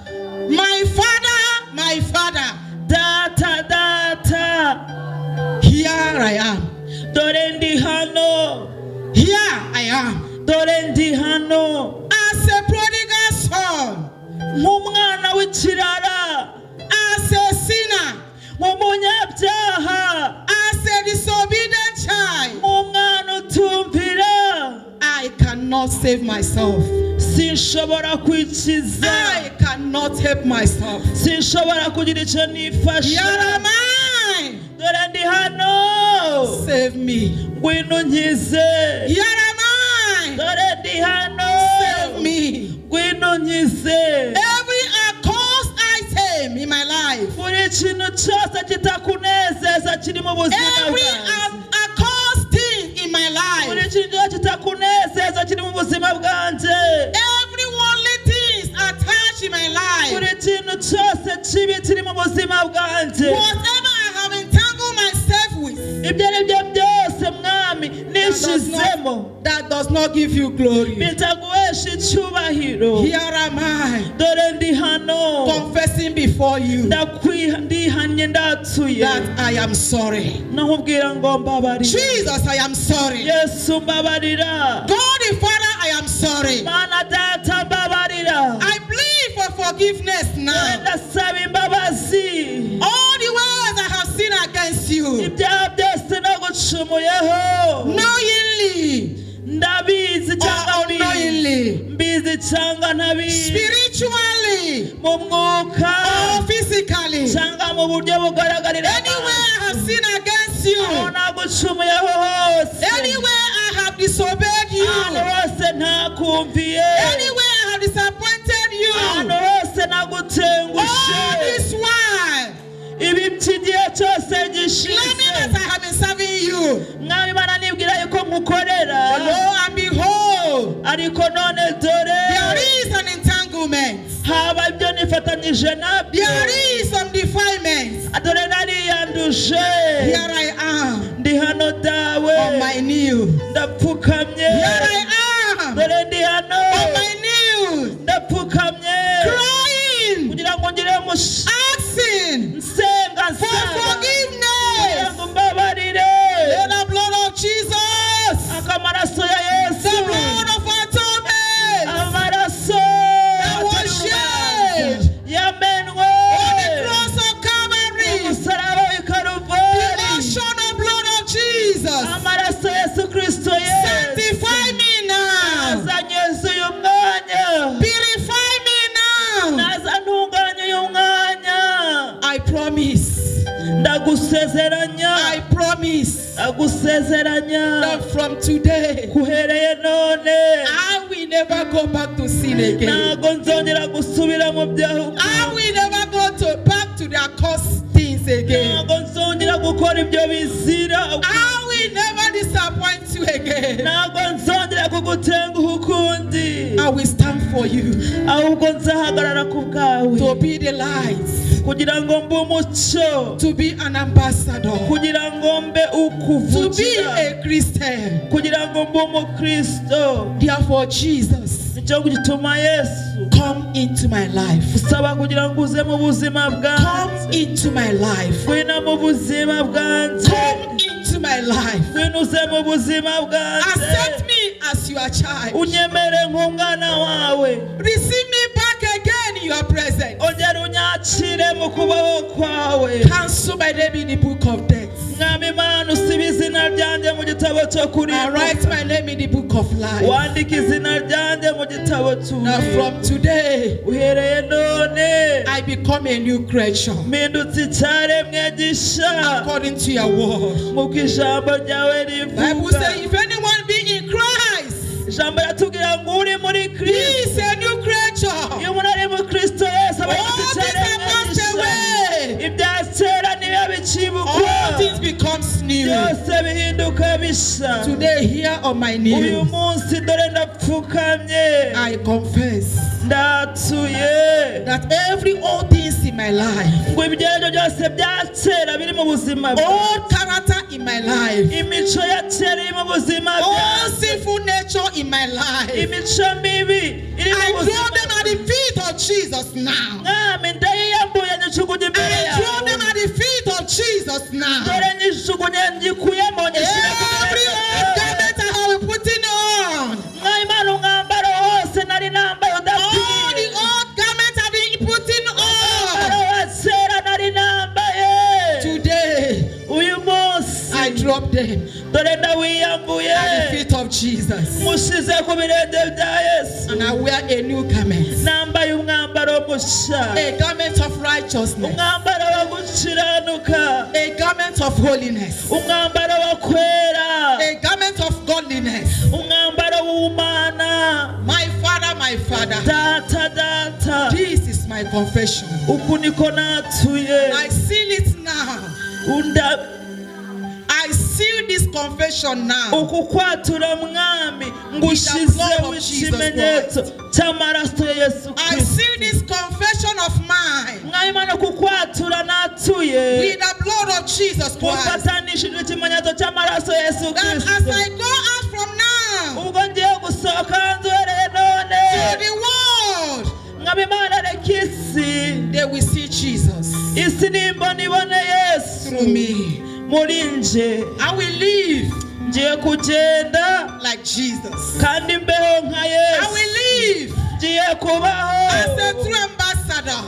my Father, my Father, Data, Data, here I am. Dore ndi hano. Here I am. Dore ndi hano. As a prodigal son, Nk'umwana w'ikirara, as a sinner, nk'umunyabyaha, as a disobedient child, nk'umwana utumvira, I cannot save myself. Sinshobora kwikiza. I cannot help myself. Sinshobora kugira icyo nifasha. Here am I. Dore ndi hano. Save me. Ngwino unkize. Here am I. Dore ndi hano. Save me. Ngwino unkize. Every accursed item in my life, Buri kintu cyose kitakunezeza kiri mu buzima every bwanjye, accursed thing in my buri life, kintu cyose kitakunezeza kiri mu buzima bwanjye, every worldly things attached in my life, buri kintu cyose kibi kiri mu buzima bwanjye, whatever I have entangled myself with, ibyo ari byo byose Mwami nishizemo that does not give you glory. Bitaguhesha icyubahiro, Here am I, dore ndi hano, confessing before you ndihannye ndatuye that I am sorry. Nakubwira ngo mbabarira. Jesus, I am sorry. Yesu, mbabarira. God the Father, I am sorry. Mana Data, mbabarira. I plead for forgiveness now. Ndasaba imbabazi. All the ways I have sinned against you, Ibyaha byose nagucumuyeho, knowingly ndabizi cyangwa or mbizi, unknowingly, mbizi cyangwa ntabizi, spiritually mu mwuka or physically, cyangwa mu buryo bugaragarira anywhere I have sinned against you, aho nagucumuyeho hose, anywhere I have disobeyed you, ahantu hose ntakumviye, anywhere I have disappointed you, ahantu hose nagutengushye, all this while, ibi by'igihe cyose gishize, claiming that I have been serving you, Mwami Mana, nibwira yuko nkukorera, lo and behold, ariko none dore there is an entanglement. Haba ibyo nifatanyije nabyo, There is some defilement. Dore nariyanduje. Here I am Ndi hano Dawe, on my knee. Ndapfukamye. Here I am Dore ndi hano, on my knees, ndapfukamye crying, kugira ngo ngire asking nsenga for nsaba kugira forgiveness. Ngo mbabarire. Let the blood of Jesus, Akamaraso ya Yesu, the blood of atonement amaraso that was shed yamenwe on the cross of Calvary, umusaraba w'i the Karuvali, ocean of blood of Jesus, amaraso Yesu Kristo Yesu sanctify me now, azanyeza uyu mwanya, purify me now. Naza ntunganye uyu mwanya. I promise, Ndagusezeranya, I promise ndagusezeranya that from today, kuhereye none I will never go back to sin again. Ntago nzongera gusubira mu byaha. I will never go to back to the accursed things again. Ntago nzongera gukora ibyo bizira. I will never disappoint you again. Ntago nzongera kugutenguha ukundi. I will stand for you. Ahubwo nzahagarara ku bwawe. To be the light. Kugira ngo mbe umucyo. To be an ambassador. Kugira ngo mbe To be ukuvugira. A Christian. Kugira ngo mbe umukristo. Therefore, Jesus, Nicyo gituma Yesu, come into my life. Usaba kugira ngo uze mu buzima bwanjye. Come into my life. Ngwino mu buzima bwanjye. Come into my life. Ngwino uze mu buzima bwanjye. Accept me as your child. Unyemere nk'umwana wawe. Receive me back again in your presence. Ongera unyakire mu kubaho kwawe. Cancel my name in the book of death. Mwami Imana, usibe izina ryanjye mu gitabo cyo And kurimbuka. write my name in the book of life. Wandike izina ryanjye mu gitabo Now, cy'ubugingo. from today, Uhereye none, I become a new creature mpindutse icyaremwe gishya according to your word. nk'uko ijambo ryawe Bible rivuga. says, if anyone be in Christ, Ijambo riratubwira ngo uri muri he Kristo, is a new creature. Iyo umuntu ari muri Kristo Yesu aba All yahindutse things are icyaremwe passed gishya. away. Ibya kera nibiba bikibukwa. All things becomes new. Byose bihinduka bishya. Today, here on my Uyu knees, munsi dore ndapfukamye. I confess Ndatuye that every old things in my life, ngo ibyo aribyo byose bya kera biri mu buzima old bwanjye, character in my life, imico ya kera iri mu buzima all bwanjye, sinful nature in my life, imico mibi iri I mu throw buzima them at the feet of Jesus now. Mwami, ndayiyambuye nyijugunye imbere I throw yawe. them at the feet of Jesus now. Dore nyijugunye ngikuyemo nyishyire ku Every birenge old byawe. garment I have been putting on, Mwami Imana, umwambaro wose nari nambaye all udakwiye, the old garments I've been putting umwambaro on, wa kera nari nambaye, today uyu munsi I drop them dore ndawiyambuye at the feet of Jesus. mushize ku birenge bya Yesu. And I wear a new garment, Nambaye umwambaro mushya, a garment of righteousness, umwambaro wo gukiranuka, a garment of holiness, umwambaro wo kwera, a garment of godliness. Umwambaro w'ubumana. My Father, my Father, Data, Data, this is my confession. Uku niko natuye. I seal it now. Unda I seal this confession now. Uku kwatura Mwami ngushizeho ikimenyetso cy'amaraso ya Yesu I Kristo. seal this confession of mine Mwami Imana, uku kwatura natuye with the blood of Jesus Christ. gufatanishijwe ikimenyetso cy'amaraso ya Yesu That as Kristo. I go out from now Ubwo ngiye gusohoka hanze uhereye none, to the world, Mwami Imana, reka isi they will see Jesus isi nimbona ibone Yesu through me. Muri nje. I will live Ngiye kugenda like Jesus. kandi mbeho nka I Yesu. will live Ngiye kubaho as a true ambassador.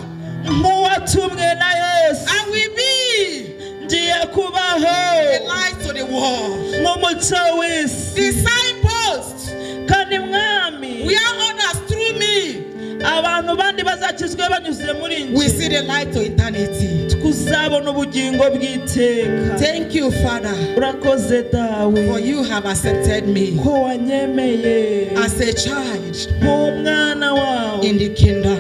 Nk'uwatumwe na Yesu. I will be Ngiye kubaho a light to the world. Nk'umucyo w'isi. The signpost Kandi Mwami, where others through me abantu bandi bazakizwe banyuze muri will see nje, the light to eternity. Kuzabona ubugingo bw'iteka. Thank you, Father, Urakoze Dawe, for you have accepted me ko wanyemeye as a child nk'umwana wawe in the kingdom.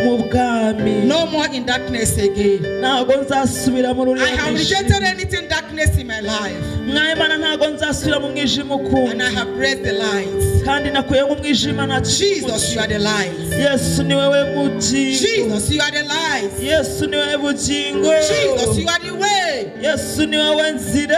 Mu bwami. No more in darkness again. Ntabwo nzasubira muri I uriya have mwijima. rejected anything darkness in my life, Mwami Imana, ntabwo nzasubira mu mwijima ukundi. And I have raised the light. Kandi nakuyemo umwijima na Jesus, you are the light. Yesu ni wowe bugingo. Jesus, you are the light. Yesu ni wowe bugingo. Jesus, you are the way. Yesu ni wowe nzira.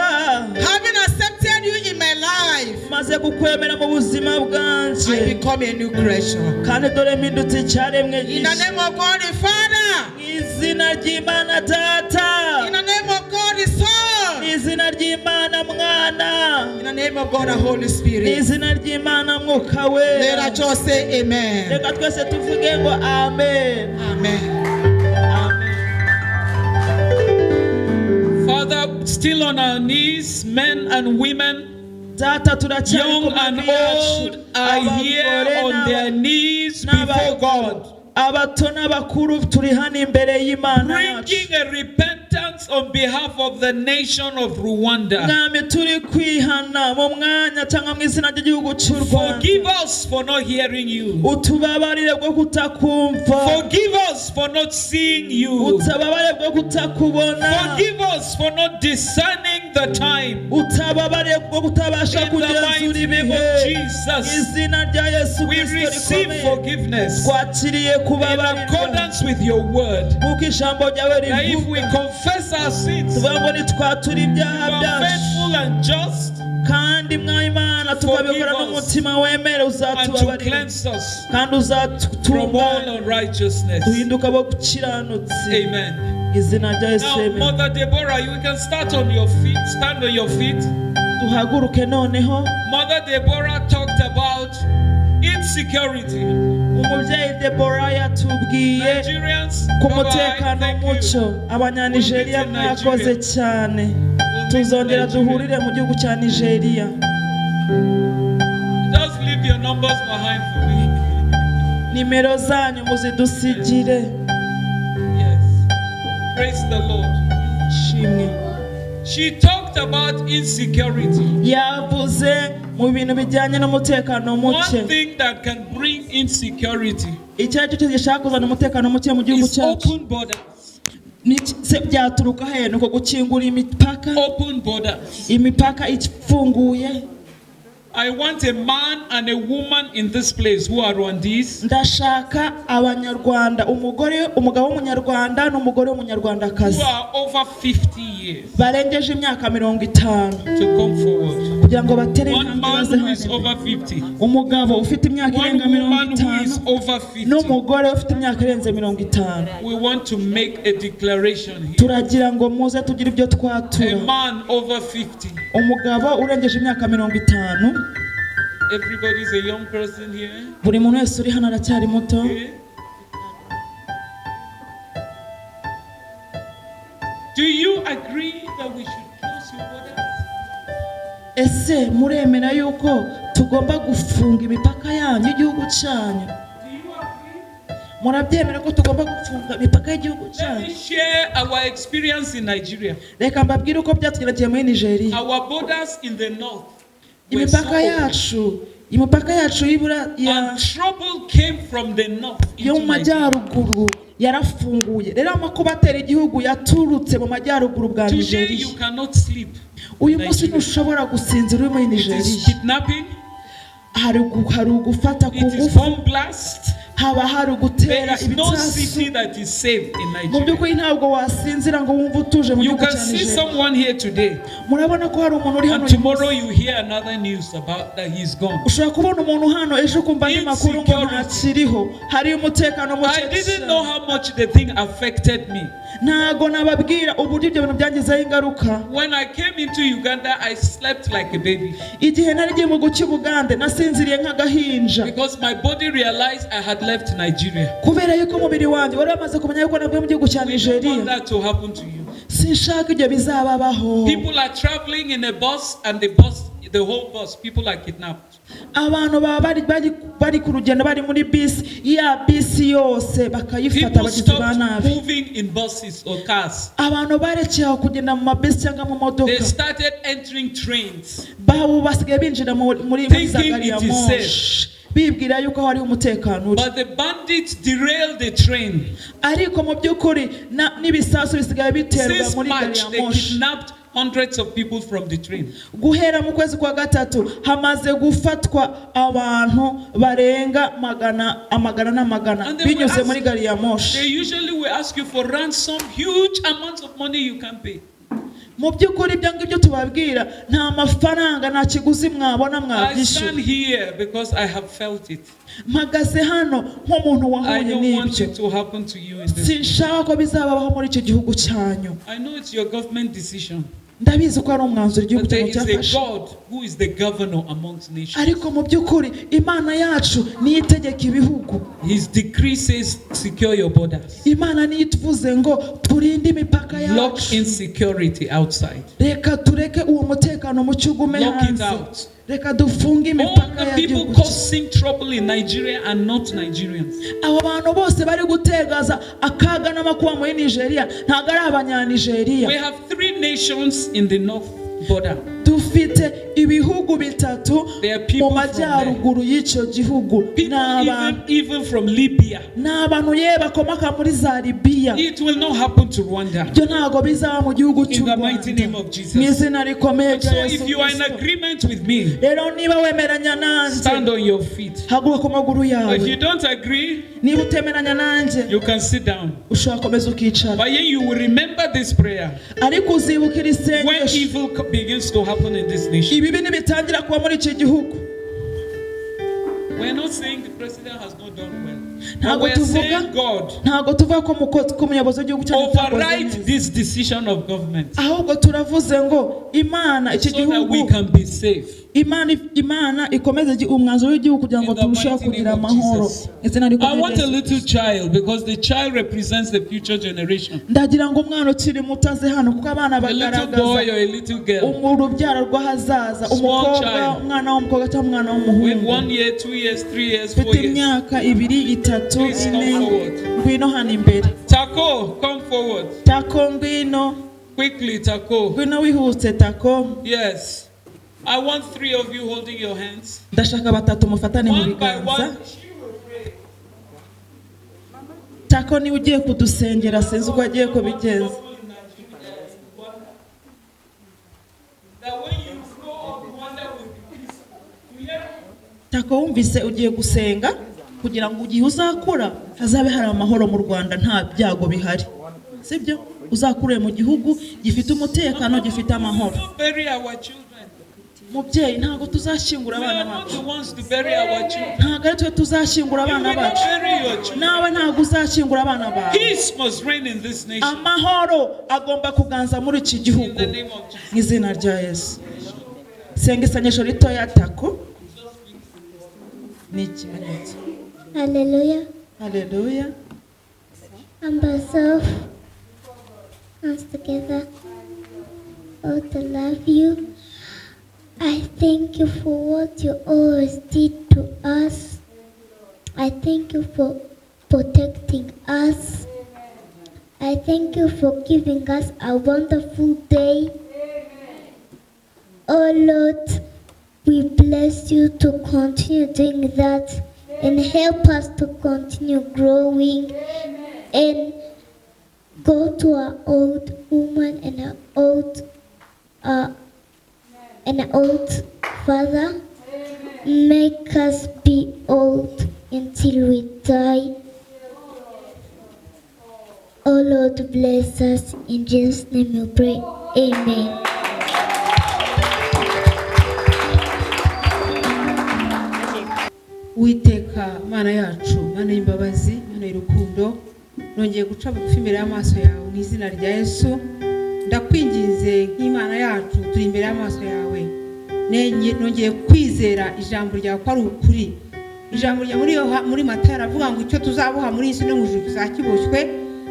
Having accepted you in my life, Maze kukwemera mu buzima bwanje, I become a new creature. Kandi dore mpindutse icyaremwe In the gishya. name of God the Father, Mu izina ry'Imana Data, in the name of God the mu Son, izina ry'Imana Mwana, in the name of God the Holy mu Spirit. Izina ry'Imana Mwuka Let Wera. us just say amen. Reka twese tuvuge ngo amen. Amen. Amen. Father, still on our knees, men and women, Data, turacyari young ku and mavi yacu, old, are here abagore on their knees before n'abagabo, God, abato n'abakuru, turi hano imbere y'Imana yacu. Bringing a repentance on behalf of the nation of Rwanda. Mwami, turi kwihana mu mwanya cyangwa mu izina ry'igihugu cy'u Rwanda. Forgive us for not hearing you. Utubabarire bwo kutakumva. Forgive us for not seeing you. Utubabarire bwo kutakubona. Forgive us for not discerning the time. Utubabarire bwo kutabasha ibasha In the kugenzura mighty name ibihe. of Jesus. Izina rya Yesu We Kristo receive rikomeye, forgiveness twakiriye in kubabarirwa accordance with your word. nk'uko ijambo ryawe That if we rivuga. confess our sins, you Tuvuga ngo nitwatura ibyaha are byacu, faithful and just kandi mwami Imana tukabikora Forgive us n'umutima wemere, and to uzatubabarira cleanse us kandi from all uzatutunganya unrighteousness. duhinduka abo gukiranutsi. Amen. Izina rya Yesu, Now, amen. Mother Deborah, you can start on your feet. Stand on your feet. Duhaguruke noneho. Mother Deborah talked about insecurity. Umubyeyi Debora yatubwiye Nigerians, ku bye-bye. mutekano Thank you. muco. Abanyanigeriya, We'll meet in mwakoze Nigeria. cyane. We'll meet in Tuzongera Nigeria. duhurire mu gihugu cya Nigeria. Just leave your numbers behind for me. Nimero zanyu muzidusigire. Yes. Praise the Lord. Shimwe. She talked about insecurity. Yavuze mu bintu bijyanye n'umutekano muke. One thing that can bring insecurity Icyo ari cyo cyose gishaka kuzana umutekano muke mu gihugu is cyacu, open borders. Se byaturuka he? Ni uko gukingura imipaka. Open borders. Imipaka ifunguye. I want a man and a woman in this place who are Rwandese Ndashaka abanyarwanda, umugore, umugabo w'umunyarwanda n'umugore who w'umunyarwandakazi are over 50 years barengeje imyaka 50 to come forward. kugira ngo batere One intambwe man baze who is hano. over 50. Umugabo ufite imyaka One irenga 50 woman who is over 50. n'umugore ufite imyaka irenze 50. We want to make a declaration here. Turagira ngo muze tugire ibyo A twatura. man over 50. Umugabo urengeje imyaka 50. Everybody's a young person here. Buri muntu wese uri hano aracyari muto. Okay. Do you agree that we should close your borders? Ese muremera yuko tugomba gufunga imipaka yanyu y'igihugu cyanyu? Do you agree? Murabyemera ko tugomba gufunga imipaka y'igihugu Let cyanyu? me share our experience in Nigeria. Reka mbabwire uko byatugendekeye muri Nigeria. Our borders in the north were so Imipaka open. yacu, imipaka yacu y'ibura ya And trouble came from the north yo mu into Nigeria. majyaruguru yarafunguye. Rero amakuba atera igihugu yaturutse mu majyaruguru bwa Today Nigeria. you cannot sleep. Uyu munsi Nigeria. ntushobora gusinzira uri muri It is Nigeria. kidnapping, Hari ugufata ku it is ngufu, bomb blast. haba hari There ugutera is no ibisasu. city that is safe in Mu Nigeria. by'ukuri ntabwo wasinzira ngo wumve utuje mu You gihugu can cya see Nigeria. someone here today, Murabona ko hari umuntu uri hano and uyu tomorrow munsi. you hear another news about that he's gone. Ushobora kubona umuntu hano, ejo ukumva andi makuru ngo Insecurity. ntakiriho. Hari umutekano muke I didn't know cyane. how much the thing affected me. Ntago nababwira uburyo ibyo bintu byangizeho ingaruka. When I came into Uganda, I slept like a baby Igihe nari ngiye mu guca Ubugande, nasinziriye nk'agahinja, because my body realized I had left Nigeria. kubera yuko umubiri wanjye wari wamaze kumenya yuko navuye mu gihugu cya We don't Nigeria. want that to happen to you. Sinshaka ibyo bizababaho. People are traveling in a bus, and the bus, the whole bus, people are kidnapped. Abantu baba bari ku rugendo, bari muri bisi, ya bisi yose bakayifata People abagizi ba stopped nabi. moving in buses or cars. Abantu barekeye aho kugenda mu mabisi cyangwa mu modoka. They started entering trains. Babu basigaye binjira muri za Thinking gari ya it is moshi, bibwira yuko hariho umutekano uri. But the bandits derailed the train. Ariko mu by'ukuri n'ibisasu bisigaye biterwa Since muri gari March, ya they moshi. kidnapped hundreds of people from the train. Guhera mu kwezi kwa gatatu hamaze gufatwa abantu barenga magana, amagana n'amagana And they will binyuze ask- muri gari ya moshi. They usually will ask you for ransom, huge amounts of money you can pay. Mu by'ukuri ibyo ngibyo tubabwira, nta mafaranga, nta kiguzi mwabona I mwabyishyura. stand here because I have felt it. Mpagaze hano nk'umuntu I wahuye don't want n'ibyo. it to happen to you in this. Sinshaka ko bizababaho muri icyo gihugu cyanyu. I know it's your government decision, Ndabizi ko ari umwanzuro igihugu but there cyanyu is a cyafashe, God who is the governor amongst nations. ariko mu by'ukuri Imana yacu niyo itegeka ibihugu. His decree says, secure your borders. Imana niyo ituvuze ngo turinde imipaka Lock yacu. insecurity outside. Reka tureke uwo mutekano muke ugume Lock it hanze. out. Reka dufunge All imipaka the people y'igihugu. causing trouble in Nigeria are not Nigerians. Abo bantu bose bari gutegaza akaga n'amakuba muri Nigeria ntabwo ari abanyanigeriya. We have three nations in the north border. Dufite Dufite ibihugu bitatu There are mu people from there. majyaruguru y'icyo gihugu. Ni People abantu even from Libya. ni abantu ye bakomoka muri za Libiya. It will not happen to Rwanda. Ibyo ntabwo bizaba mu gihugu In cy'u the mighty Rwanda name of Jesus. mu izina rikomeye rya So Yesu if you are in Kristo. agreement with me, Rero niba wemeranya stand nanjye on your feet. haguruka ku maguru If yawe. you don't agree, Niba utemeranya nanjye you can sit down. ushobora gukomeza ukicara. But yet you will remember this prayer Ariko uzibuka iri when sengesho evil begins to happen in this nation. ibibi nibitangira kuba muri iki gihugu. We're not saying the president has not done well. But Ntabwo we're tuvuga saying God ntabwo tuvuga ko ko umuyobozi w'igihugu cyacu atakoze override neza. this decision of government Ahubwo turavuze ngo Imana iki so that we gihugu can be safe. Imana Imana ikomeze umwanzuro w'igihugu kugira ngo In the turusheho mighty name kugira of amahoro. Jesus. Izina I rikomeye want rya a Yesu. little child because the child represents the future generation. Ndagira ngo umwana ukiri muto aze hano kuko abana A little bagaragaza boy or a little girl urubyaro rw'ahazaza. Small Umukobwa child. umwana w'umukobwa cyangwa umwana with w'umuhungu 1 year, 2 years, 3 years, 4 ufite years. imyaka 2, 3, Please come 4 forward. ngwino hano imbere. Tako, come forward. Tako ngwino. Quickly, Tako. Ngwino wihuse Tako. Yes. I want 3 of you holding your hands. Ndashaka batatu mufatane mu One by biganza. one. Tako niwe ugiye kudusengera sinzi uko agiye kubigenza. That when you grow up, Rwanda will be peaceful. You hear? Tako wumvise ugiye gusenga kugira ngo igihe uzakura hazabe hari amahoro mu Rwanda nta byago bihari, sibyo? Uzakure mu gihugu gifite umutekano gifite amahoro. Don't bury our children. Mubyeyi ntabwo tuzashyingura We abana are not bacu. the ones to bury our children. Ntabwo ari twe tuzashyingura You abana will not bacu. bury your children. Nawe ntabwo uzashyingura abana bawe. Peace must reign in this nation. Amahoro agomba kuganza muri iki In gihugu the name of Jesus. mu izina rya Yesu. Senga isengesho ritoya Tako ni ikimenyetso. Hallelujah. Haleluya. And myself, hands together. Oh, to love you. I thank you for what you always did to us. I thank you for protecting us. I thank you for giving us a wonderful day. Oh Lord, we bless you to continue doing that and help us to continue growing and go to our old woman and our old and old father. Make us be old until we die. Oh Lord, bless us. In Jesus' name we pray. Amen. Uwiteka Mana yacu, Mana y'imbabazi, Mana y'urukundo, nongeye guca bugufi imbere y'amaso yawe mu izina rya Yesu. Ndakwinginze nk'Imana yacu, turi imbere y'amaso yawe. Nongeye kwizera ijambo ryawe ko ari ukuri. Ijambo rya muri Matayo aravuga ngo icyo tuzaboha muri iyi si no mu ijuru kizakiboshywe,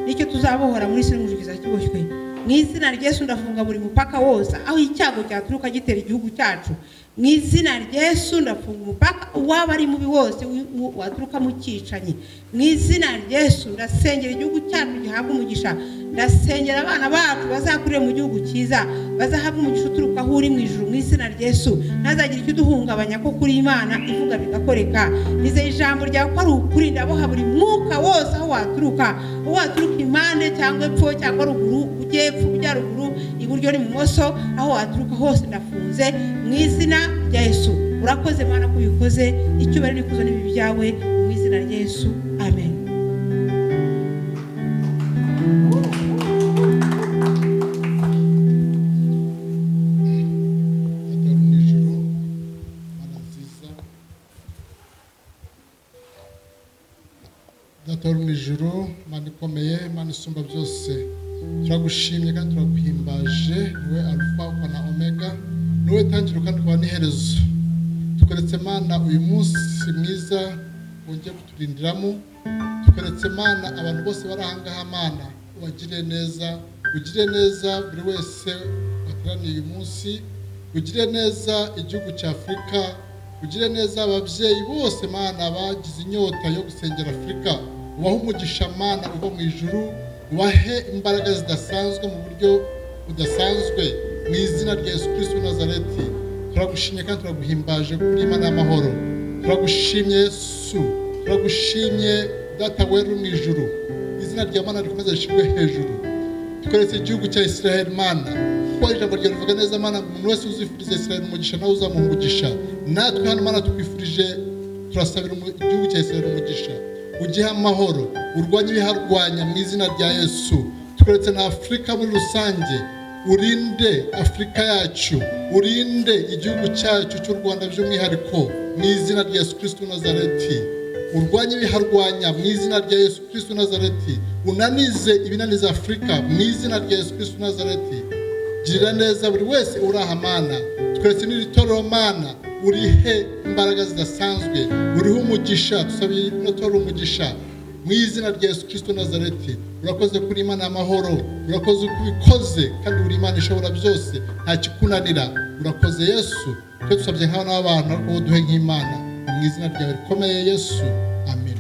n'icyo tuzabohora muri iyi si no mu ijuru kizakiboshywe. Mu izina rya Yesu ndafunga buri mupaka wose aho icyago cyaturuka gitera igihugu cyacu. Mu izina rya Yesu ndafunga umupaka uwaba ari mubi wose waturuka mu cyicanyi. Mu izina rya Yesu ndasengera igihugu cyacu gihabwa umugisha. Ndasengera abana bacu bazakurire mu gihugu cyiza, bazahabwa umugisha uturuka aho uri mu ijuru. Mu izina rya Yesu ntazagire icyo uduhungabanya ko kuri Imana ivuga bigakoreka. Nizeye ijambo ryawe ko ari ukuri, ndaboha buri mwuka wose aho waturuka, aho waturuka impande cyangwa epfo cyangwa ruguru, ujyepfo ujya ruguru, iburyo n'ibumoso, aho waturuka hose ndafunze mu izina rya Yesu. Urakoze Mana ko ubikoze, icyubahiro n'ikuzo n'ibibi byawe mu izina rya Yesu, amen. Data uri mu ijuru, Mana nziza, Data uri mu ijuru, Mana ikomeye, Mana isumba byose, turagushimye kandi turaguhimbaje. Niwe Alufa ukaba na Omega, niwe tangiriro kandi ukaba n'iherezo. Tukeretse Mana uyu munsi mwiza wongeye kuturindiramo. Tukeretse Mana abantu bose bari aha ngaha, Mana ubagirire neza, ugire neza buri wese wateraniye uyu munsi, ugire neza igihugu cya Afurika, ugire neza ababyeyi bose Mana bagize inyota yo gusengera Afurika, ubahe umugisha Mana uva mu ijuru, ubahe imbaraga zidasanzwe mu buryo budasanzwe. Mu izina rya Yesu Kristo w'i Nazareti, turagushimye kandi turaguhimbaje kuri Imana y'amahoro. Turagushimye Yesu, turagushimye Data wera uri mu ijuru. Izina rya Mana rikomeze rishyirwe hejuru. Tweretse igihugu cya Israel, Mana, kuko ijambo ryawe rivuga neza, Mana, umuntu wese uzifuriza Israel umugisha nawe uzamuha umugisha. Natwe hano, Mana, tukwifurije, turasabira igihugu cya Israel umugisha, ugihe amahoro, urwanye ibiharwanya mu izina rya Yesu. Tweretse na Afurika muri rusange, urinde Afurika yacu, urinde igihugu cyacu cy'u Rwanda by'umwihariko, mu izina rya Yesu Kristo w'i Nazareti. Urwanye ibiharwanya mu izina rya Yesu Kristo w'i Nazareti, unanize ibinaniza Afurika mu izina rya Yesu Kristo w'i Nazareti. Girira neza buri wese uri aha, Mana. Twese n'iri torero, Mana, urihe imbaraga zidasanzwe, urihe umugisha. Dusabiye ino torero umugisha mu izina rya Yesu Kristo Nazareti. Urakoze kuri Imana y'amahoro, urakoze uko ubikoze, kandi uri Imana ishobora byose, nta kikunanira. Urakoze Yesu. Twe dusabye nk'abana b'abantu, ariko wowe duhe nk'Imana, mu izina ryawe rikomeye Yesu, amen.